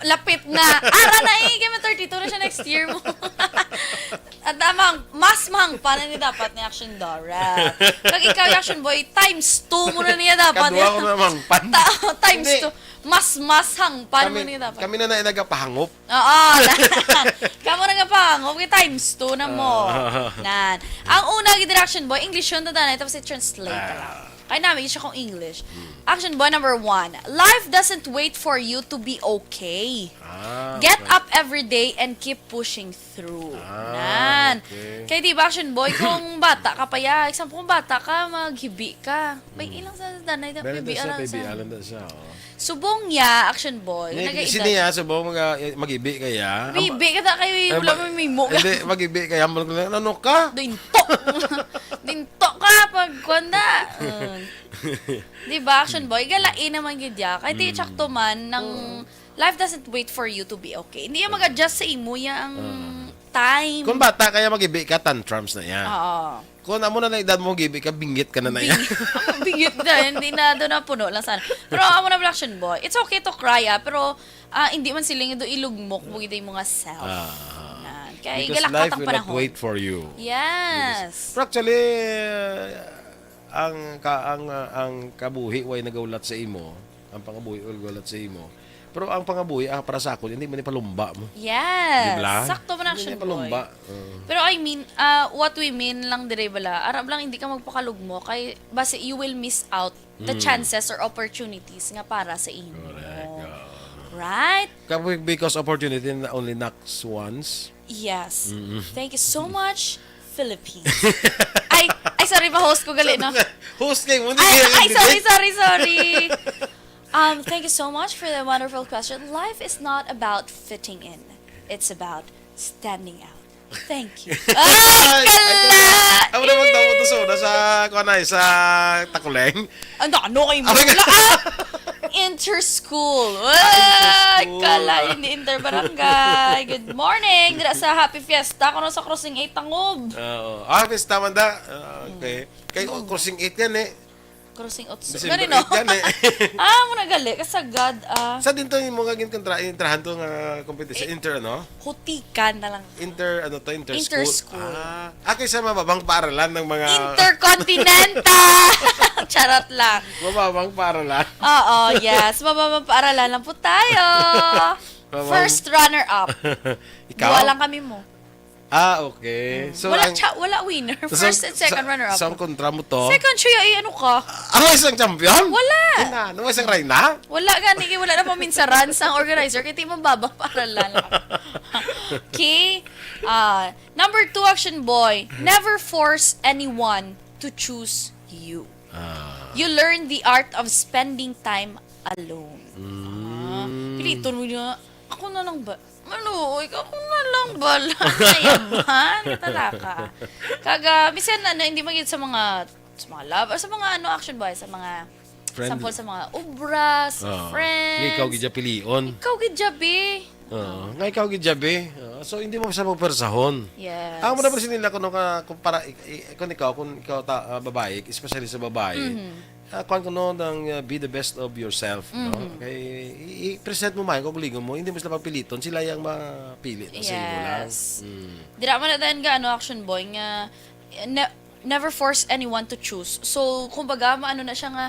Lapit na. Ara na eh, kaya thirty-two na siya next year mo. At tamang, mas mahangpan na ni dapat ni Action Doral. Pag ikaw, Action Boy, times two mo na niya dapat. Kadwa ko na mahangpan. Ta-, times Hindi. two. Mas, mas hangpan mo Kami, niya dapat. kami na na nagapahangop. Oo. Kamo na nga pahangop, kay times two na mo. Ah. Nan. Ang una, gid, Action Boy, English yun, tanda na, tapos i-translate ka Ah. lang. Kaya namin siya kung English. Hmm. Action boy number one, life doesn't wait for you to be okay. Ah, Get okay. up every day and keep pushing through. Ah, Nan. okay. Kaya di ba, action boy, kung bata ka pa ya, example, kung bata ka, maghibi ka. May Hmm. ilang sa danay na Meron hibi, daw siya, alang sa baby, alam daw siya, oh. Subong niya, action boy, Ni-, nag-edad. sini ya, subong mag-, mag-ibi kaya? Bibi ka ta kay Eh, wala ma-, mo mimo ka. hindi, mag-ibi kaya, mag-, ano ka? Dinto. Dinto ka pag kwanda. Mm. Di ba, action boy? Galain naman gid ya. Kay di Mm. tsakto man ng Oo. life doesn't wait for you to be okay. Hindi yan mag-adjust sa imo ya ang Ah. time. Kung bata kaya mag-ibi ka, tantrums na yan. Oo. Kung amo na na edad mo, gibi ka, bingit ka na na yan. Bingit. Bingit na, hindi na doon na puno lang sana. Pero amo na, action boy. It's okay to cry, ah, pero, ah, hindi man sila nga do ilugmok mo gid yung mga self. Ah. Yan. Kaya Because galak life ang will not panahon. wait for you. Yes. Because, pero actually, ang ka-, ang, ah, ang kabuhi way nagaulat sa imo, ang pangabuhi way nagaulat sa imo. Pero ang pangabuhi, ah, para sa akon, hindi man ipalumba mo. Yes. Di ba? Sakto man, Hindi action niya palumba. boy. Oo. Pero I mean, ah, what we mean lang dire bala, arab lang hindi ka magpakalugmo kay basi you will miss out the Mm. chances or opportunities nga para sa imo. Correct. Oo. Right? Kapoy, because opportunity na only knocks once. Yes. Mm-mm. Thank you so much, Philippines. Ay, ay, sorry, ma-host ko gali, no? Host kay mo, hindi Ay, kaya ay, sorry, candidate. sorry, sorry. Um, thank you so much for the wonderful question. Life is not about fitting in. It's about standing out. Thank you. Ay, Ay, ay, kala! Amo naman daw mo to sa, sa, kuwan ay, sa Takuleng. Ang ano kay mo? Abay, wala, ah! Interschool. Ah, Ay, interschool. Kala, hindi interbarangay. Good morning. Dira sa Happy Fiesta. Kuno sa Crossing eight Tangob. Oo. Ah, fiesta man da. Ah, okay. Kay, oh, Crossing eight yan eh. Crossing eight. December Gani, no? eight yan eh. Ah, mo na gali. Kasagad, ah. Sa din to yung mga ginkontra, intrahan to nga competition. Eh, Inter, ano? Hutikan na lang. Inter, ano to? Inter-school. Inter-school. Ah. Ah, kaysa mababang paaralan ng mga Intercontinental! Charot lang. Mababang paaralan. Oo, yes. Mababang paaralan lang po tayo. Mababang First runner-up. Ikaw? Duwa lang kami mo. Ah, okay. Mm. So, Wala ang cha-, wala winner. so, First and second sa, runner-up. sa ang kontra mo to? Second siya, eh, ano ka? Ang isang champion? Wala. Ina, ano isang reyna? Wala gani, kay wala na paminsaran sa organizer, kay di mo mababang paaralan. Okay. Ah, number two, action boy, never force anyone to choose you. Ah. You learn the art of spending time alone. Mm. Ah, piliton mo niya, ako na lang ba? Ano, ikaw, ako na lang ba? Ayaman, talaka. Kaga, minsan, ano, hindi magid sa mga, sa mga love, or sa mga, ano, action boy, sa mga Friend. Sample sa mga obra, sa Oo. friends. Nga ikaw gid siya pilion. Ikaw gid siya, be. Oo. Nga ikaw gid siya, be. Oo. So, hindi mo siya mapersahon. Yes. Amo na ba sila kuno ka, kung para, i-, i-, kung ikaw, kung ikaw ta-, ah, babae, especially sa babae, Mhm. ah, kuwan kuno ng, ah, be the best of yourself, no? Mhm. Kay, i-, i-present mo man, kung kuligon mo, hindi mo sila papiliton, sila yung mapili na sa imo lang. Yes. Mm. Dira man na tayo nga, ano, action boy, nga, eh, ne-, never force anyone to choose. So, kumbaga, maano na siya nga,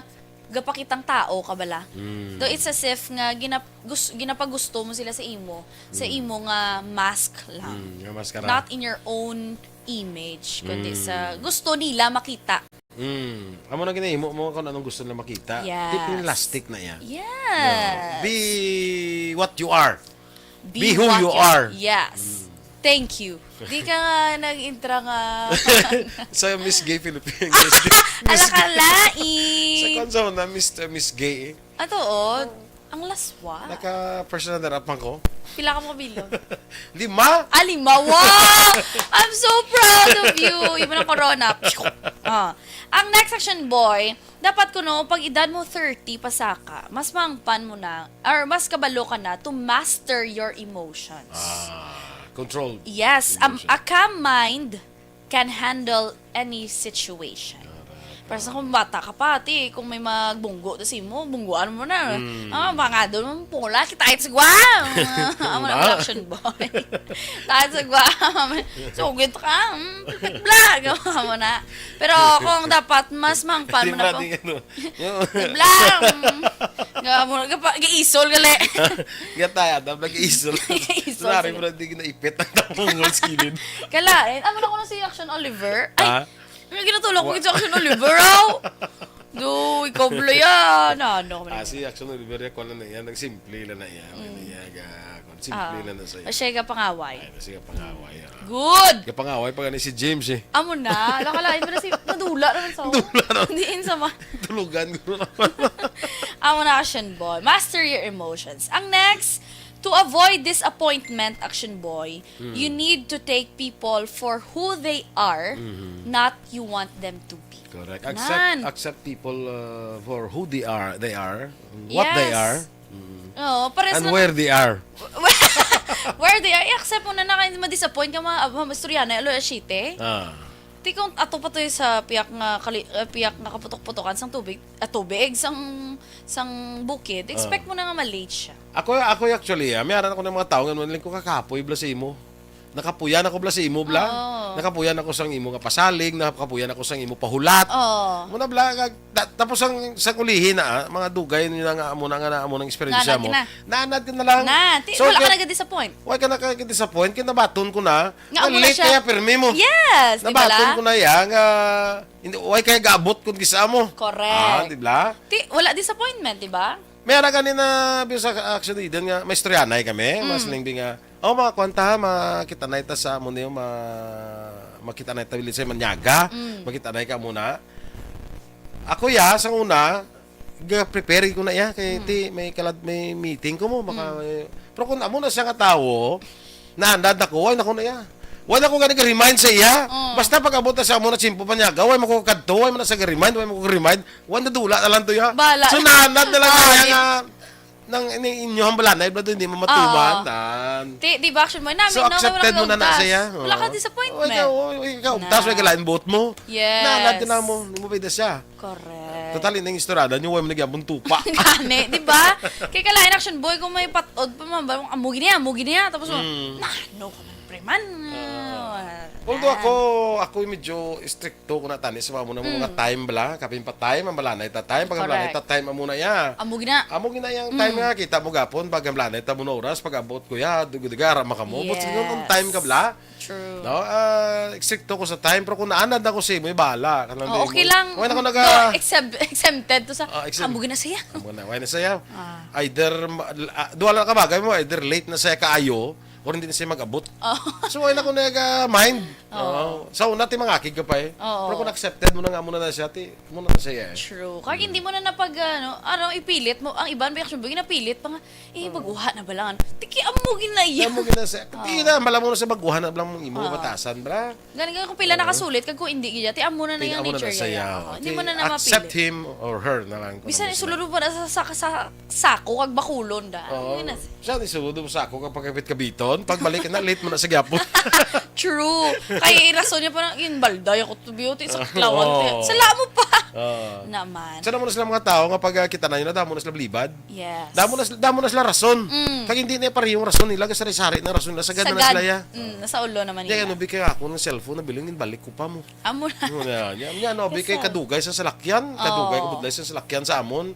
gapakitang tao ka bala. Mm. Though it's as if nga ginap-, gus-, ginapagusto mo sila sa imo, sa Mm. imo nga mask lang. Mm, nga maskara. Not in your own image, kundi Mm. sa gusto nila makita. Mm. Amo na ginahimo mo kung anong gusto nila makita. Yes. Di plastic na iya. Yes. No. Be what you are. Be Be who what you you are. Yes. Mm. Thank you. Di ka nga nag-intra nga Sa Miss Gay Philippines. Miss Gay. Miss Gay. Alakalain. Sa kwan sa una, Mister Miss Gay eh. Ato, oh. Ang laswa. Naka-first runner-up man ko. Pila ka mo bilog? Lima. Ah, lima. Wow! I'm so proud of you. Yung mga corona. Ah. Ang next section, boy, dapat kuno, pag edad mo thirty pasaka, mas maangpan mo na, or mas kabalo ka na to master your emotions. Ah, control. Yes, um, emotion. A calm mind can handle any situation. Correct. Pero sa kung bata ka pa, ti, kung may magbunggo to sa imo, bungguan mo na. Mm. Ah, mga doon, pula, kita sa guwang. Amo na, Ba? Action boy. Tayo sa guwang. So, gito ka, mm, bla, gawa mo na. Pero kung dapat, mas maangpan mo na po. Di ba, di ano? Yung Blang! Nga mo, gapa-, giisol gali. Gataya, dam, nag-iisol. Giisol Sorry, sila. Bro, di ginaipit ang tapong wall skillet. Kala, eh, amo na ko na si Action Oliver. Ay, Ha? May ginatulog ko Wa- si Action Oliver, aw! Do, ikaw, Blaya. Na, ano, Ah, si Action Oliver, ya, kuwan na iya, nagsimple lang na iya. Mm. Iya, ga-, kuwan, simple Ah. lang na sa'yo. O siya, gapangaway. Ay, na siya, pangaway, ah. Good! Gapangaway pa gani si James, eh. Amo na, nakalain mo na si, nadula naman sa Nadula na. Diin sa ma- Tulugan ko na. Amo na, action boy. Master your emotions. Ang next, to avoid disappointment, action boy, Mm. you need to take people for who they are, Mm-hmm. not you want them to be. Correct. Accept, Nan. accept people, uh, for who they are, they are, what they Yes. are. Mm. Oo, pares And lang where they are. Where they are, i-accept mo na na, kaya ma-disappoint ka, ma-, ma-, maistorya na, alas siyete. Ah. Ti kung ato pa to sa piyak nga kali-, eh, piyak nga kaputok-putokan sang tubig, ah, tubig, sang, sang bukid, expect Ah. mo na nga ma-late siya. Ako, ako actually, ah, may aran ako ng mga tao nga, "Maling ko kakapoy, bla, sa imo. Nakapuyan ako, bla, sa imo, bla. Oo. Nakapuyan ako sang imo nga pasalig, nakapuyan ako sang imo pahulat." Oo. Muna, bla, nga, ta-, tapos ang, sa kulihin na, ah, mga dugay nyo na nga, amo na nga na, amo ng eksperyensya Nanad mo. ka na. Nanad ka na lang. Na, ti-, So, wala ka kaya, nag-disappoint. Wala ka naka-disappoint, kaya nabaton ko na. Nga, Nga amo na late siya. kaya pirmi mo. Yes, di ba Nabaton la? ko na ya, nga, hindi, why kaya gaabot kung gisa mo? Correct. Ah, di ba? Ti-, wala disappointment, di ba? May ara gani na, bisa sa action, Eden, nga may istoryanay kami, Mm. mas lingbi nga, "Oh, mga kwanta, ha, makita na ita sa amo niyo, ma-, makita na ita, let's say, Manyaga, Mm. makita na ka muna." Ako, ya, sang una, ga-prepare ko na, ya, kay Mm. ti, may kalad-, may meeting ko mo, maka-, Mm. pero kung amo na siya nga tawo, naandad ako, way na ko na, ya. Way na ko gani ga-remind sa iya. Mm. Basta pag-abot na sa amo na tiyempo Manyaga, way mo ko kadto, way mo na sa ga-remind, way mo ko remind, way na dula na lang to, ya. Bala. So, naandad na lang Ah, niya di- nga nang ini inyo hambalanay, bro, hindi mo matuman, Oo. nan. Ti, di ba, action mo? Nami, So, na, accepted mo na na siya. Wala ka Oo. disappointment. Oy, ikaw, oy, ikaw, Na. tas may galain buot mo. Yes. Naandad ka na mo, hindi mo pwede siya. Correct. Total, ining istorada niyo, way mo nagyapon tupa. Gani, di ba? Kay kalain action boy, kung may patod pa man, ba, amo gini, amo gini, tapos mo, Mm. "Nah, no, ka man, pre, man." Ah. Ah, Although na. ako, ako medyo stricto ko na tani sa mga, mga Mm. time bala, kapin pa time, ang bala na ita time, pag ang bala na Correct. ita time, amo na ya. Amo gina. Amo gina yang time Mm. nga, kita mo gapon, pag ang bala na ita mo na oras, pag abot ko ya, dugo-dugo, ara makamo. But Yes. siguro kung time ka bala, True. No? Ah, stricto ko sa time, pero kung naanad na ko sa imo, ibala. Kanang Oo, di mo. okay lang. Wala ko naga- Do, exempt-, exempted to sa, Ah, exempt. Amo gina siya. Amo na, wala na siya. Ah. Either, ma-, ah, duha lang ka bagay mo, either late na siya kaayo, or hindi na siya mag-abot. Oh. So, wala ko naga-mind. Oo. Oo. Sa una, ti mangakig ka pa eh. Oo. Pero kung accepted mo na nga, muna na siya, ti, muna na siya eh. True. Kaya hindi mo na napag, ano, ano, ipilit mo. Ang iban, may action, napilit pa nga, eh, Oo. baguha na ba lang? Tiki, amo ginaya. Amo gina sa, Oo. Di na, mala mo na sa baguhan na lang mong imo, Oo. batasan, bra. Gani nga kung pila Oo. nakasulit, kag kung hindi gid, ti amo na na Ti yung amo na nature na niya. saya. Oo, hindi Ti mo na na accept mapilit. him or her na lang kung Bisan ano sila. isulod mo pa na sa, sa, sa sako, kag bakulon da. Oo. Amo na. Siya, isulod mo sa ako, kapag kapit kabiton, pagbalik na, late mo na sa gyapon. True. Kaya irason niya parang, "Yun, balday ako to, beauty, sa Oo. klawan." Sala mo pa. Oo. Naman. Sana mo na sila mga tao nga pag, ah, kita na yun, damo na sila blibad. Yes. Damo na sila, damo na sila rason. Mm. Kag hindi na pareho yung rason nila, kasari-sari na rason nila. Sagad na Sagad. sila, ya. Mm, nasa ulo naman Kaya nila. ano, bi kaya ako ng cellphone, nabiling, balik ko pa mo. Amo na. Ano na, yan, yan, no, bi kay Kasal. kadugay sa salakyan, kadugay Oo. kabudlay sa salakyan sa amon.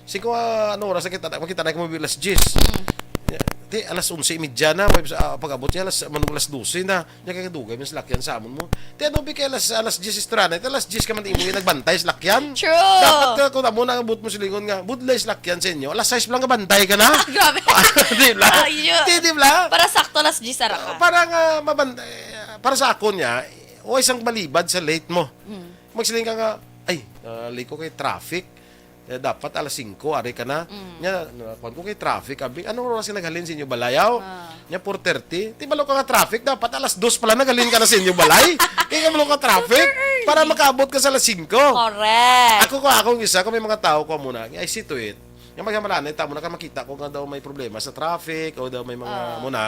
Sing ko, ah, ano oras na kita, makita na ko mo alas diyes. Mm. Ya, ti, alas onse y media na, way, ah, pag-abot niya, alas, manong alas dose na. Nya kay kadugay man salakyan sa amon mo. Ti ano bi kay alas, alas diyes istorana, ti alas diyes ka man imo yung nagbantay salakyan. True. Dapat ka, kung amo na ang buot mo silingon nga, budlay salakyan sa inyo. Alas sais pa lang kabantay ka na. Grabe. Di ba? Ayo. Di, di ba? Para sakto alas diyes ara ka. Para nga mabantay, para sa akon niya, o isang balibad sa late mo. Mm. Magsiling ka nga, "Ay, ah, late ko kay traffic." Eh, dapat alas singko, ari ka na. Mm. Nya, na, kuwan ko kay traffic, abi, anong oras ka naghalin sa inyo balayaw? Ah. Nya, four thirty. Ti balo ka nga traffic, dapat alas dos pala naghalin ka na sa inyo balay. Kaya nga balo ka traffic, Super early. para makaabot ka sa alas singko. Correct. Ako ko, akong isa, kung may mga tao ko muna, I see to it. Nga magkamalanay, tamo na ka makita ko nga daw may problema sa traffic o daw may mga Ah. muna.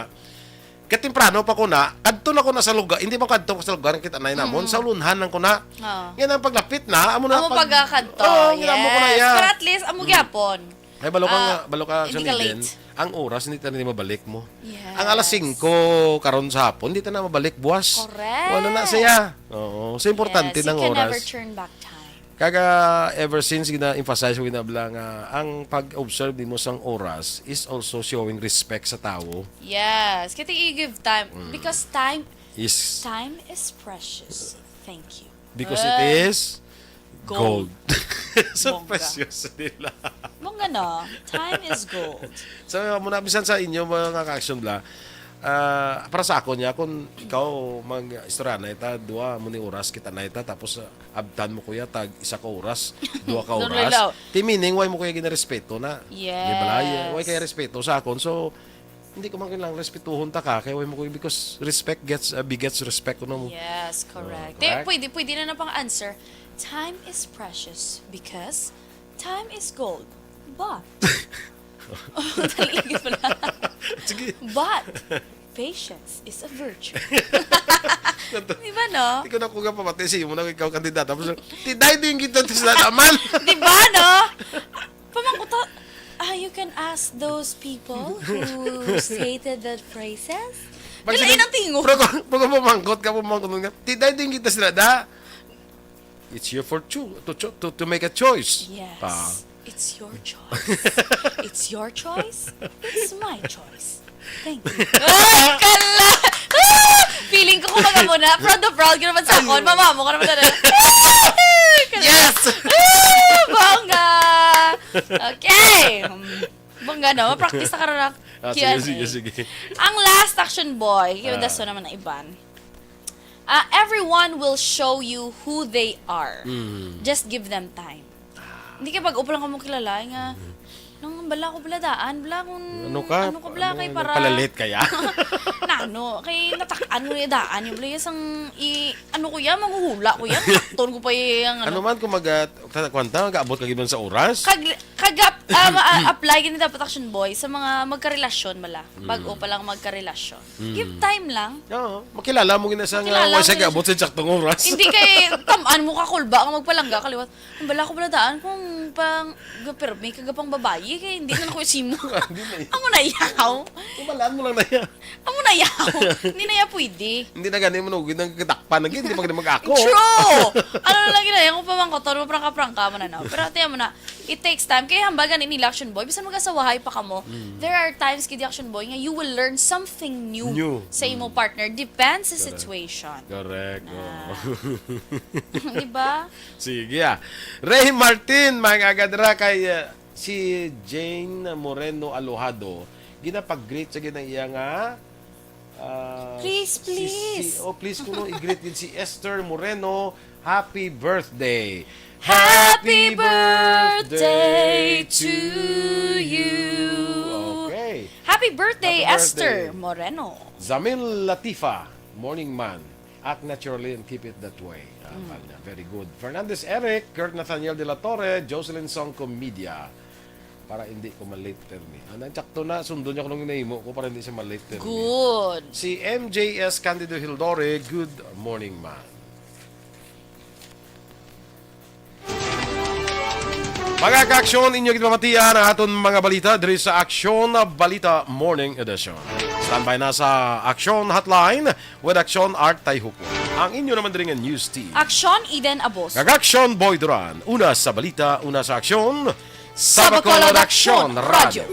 Katemprano pa ko na, kadto na ko na sa lugar, hindi pa kadto ko sa lugar, kita na namon, Mm. sa ulunhan lang ko na. Oo. Yan ang paglapit na, amo na Amo pag-, pagkakadto, oo, yan amo ko na, yes. yeah. Pero at least, amo Mm. gyapon. Ay, balo ka Ah, nga, balo ka, hindi ka Suniden. late. Ang oras, hindi tayo mabalik mo. Yes. Ang alas singko, karon sa hapon, hindi tayo na mabalik buwas. Correct. Wala na siya. Oo. So, importante Yes, you ng can never oras. turn back time. Kaga ever since, gina-emphasize ko, ginabla nga ang pag-observe nimo sang oras is also showing respect sa tawo. Yes, kasi you give time Mm. because time Is time is precious. Thank you. Because it Ah, is gold. gold. So Bongga. precious nila. Bongga, no? Time is gold. So, muna, bisan sa inyo, mga ka-action bla, ah, para sa ako niya, kung ikaw mag-istorya na ita, dua mo ni oras, kita na ita, tapos, ah, abtan mo kuya, tag isa ka oras, dua ka Doon oras. lang. Ti meaning, way mo kuya ginarespeto na. Yes. Di ba? Way kaya respeto sa akon. So, hindi ko man kailangan respetuhon ta ka, kaya way mo kuya, because respect gets, ah, begets respect, kuno mo. Yes, correct. Oh, Te, correct. pwede, pwede na na pang answer. Time is precious because time is gold. But, oh, dali lagi pala. Sige. But, patience is a virtue. Di ba, no? Ikaw na ko nga pamati sa imo na ikaw kandidata. Tapos, ti, dai din kita sa naman. Di ba, no? Pamangkot ta, ah, you can ask those people who stated that phrases. Pag Dili sila, ang tingog. Pero kung, pero kung pamangkot ka, pamangkot ka, ti, dai din kita sila, da. It's your for cho-, to cho-, to, to make a choice. Yes. Ah. It's your choice. It's your choice. It's my choice. Thank you. Ay, kala! Ah! Feeling ko kung baga mo na, proud na proud ka naman sa akon. Ay. Mama mo ka naman na. Ay, kala! Yes! Ah, bongga! Okay. Hmm. Bongga, no? Practice na karon ang Ah, Q and A. Sige, sige, sige. Ang last, Action Boy. Kaya Ah. daso naman ang iban. Ah, everyone will show you who they are. Mm. Just give them time. Hindi kay bag-o pa lang kamo kilala, nga, nang bala ko bala daan, bala kung Ano ka? ano ka bala, kay Ano, para palalit kaya? Nano, kay natakan mo na daan, yung bala, sang, i, ano ko yan, manghuhula ko yan, takton ko pa yung, ano. Ano man kung mag, uh, kwanta, mag-abot ka gid man sa oras? Kag, kag, ah, ma-, ah, apply gini dapat, Action Boy, sa mga magkarelasyon, bala. Bag-o pa lang magkarelasyon. Give time lang. Oo, makilala mo gina sa nga Makilala wa siya mo gina gaabot sa saktong oras. Hindi kay tamaan mo ka kulba nga magpalangga kaliwat. Ang bala ko bala daan kung pang gapirmi ka gapang babayi kay hindi na ako simo. Hindi na. Amo na yaw. Kumalaan mo lang na yan. Amo na yaw. Hindi na ya pwede. Hindi na gani mo nugid ang katakpan na gid, hindi pa gani mag-ako. True! Ano na lang gina, yung pamangkoton mo, prangka-prangka mo na, no? Pero tiyan mo na, it takes time. Kaya hambal gani ni Action Boy, bisan mag-asawahay pa kamo, there are times, kidi Action Boy, nga you will learn something new, New. Sa imo partner. Depends sa situation. Correct. Ah. Oo. Di ba? Sige, ah. Ray Martin, mga agadra kay uh, si Jane Moreno Alojado, ginapag-greet sa ginang iya nga ah, Please, si- please. Si, oh, please kuno i-greet gid si Esther Moreno. Happy birthday. Happy birthday to you. Okay. Happy birthday, Happy Esther birthday. Moreno. Zamil Latifa, morning man. Act naturally and keep it that way. Ah, Mm. Pagna. Very good. Fernandez Eric, Kurt Nathaniel de la Torre, Jocelyn Song Comedia. Para hindi ko ma-late termi. Ano, sakto na, sundo niya kung nahimo ko para hindi siya ma-late termi. Good. Si M J S Candido Hildore, good morning, man. Mga ka-aksyon, inyo gid mamatian ang aton mga balita diri sa Aksyon Balita Morning Edition. Standby na sa Aksyon Hotline with Aksyon Art Tayhuko. Ang inyo naman diri nga news team. Aksyon Eden Abos. Kag Aksyon Boy Duran. Una sa balita, una sa aksyon. Sa Bacolod Aksyon Radyo.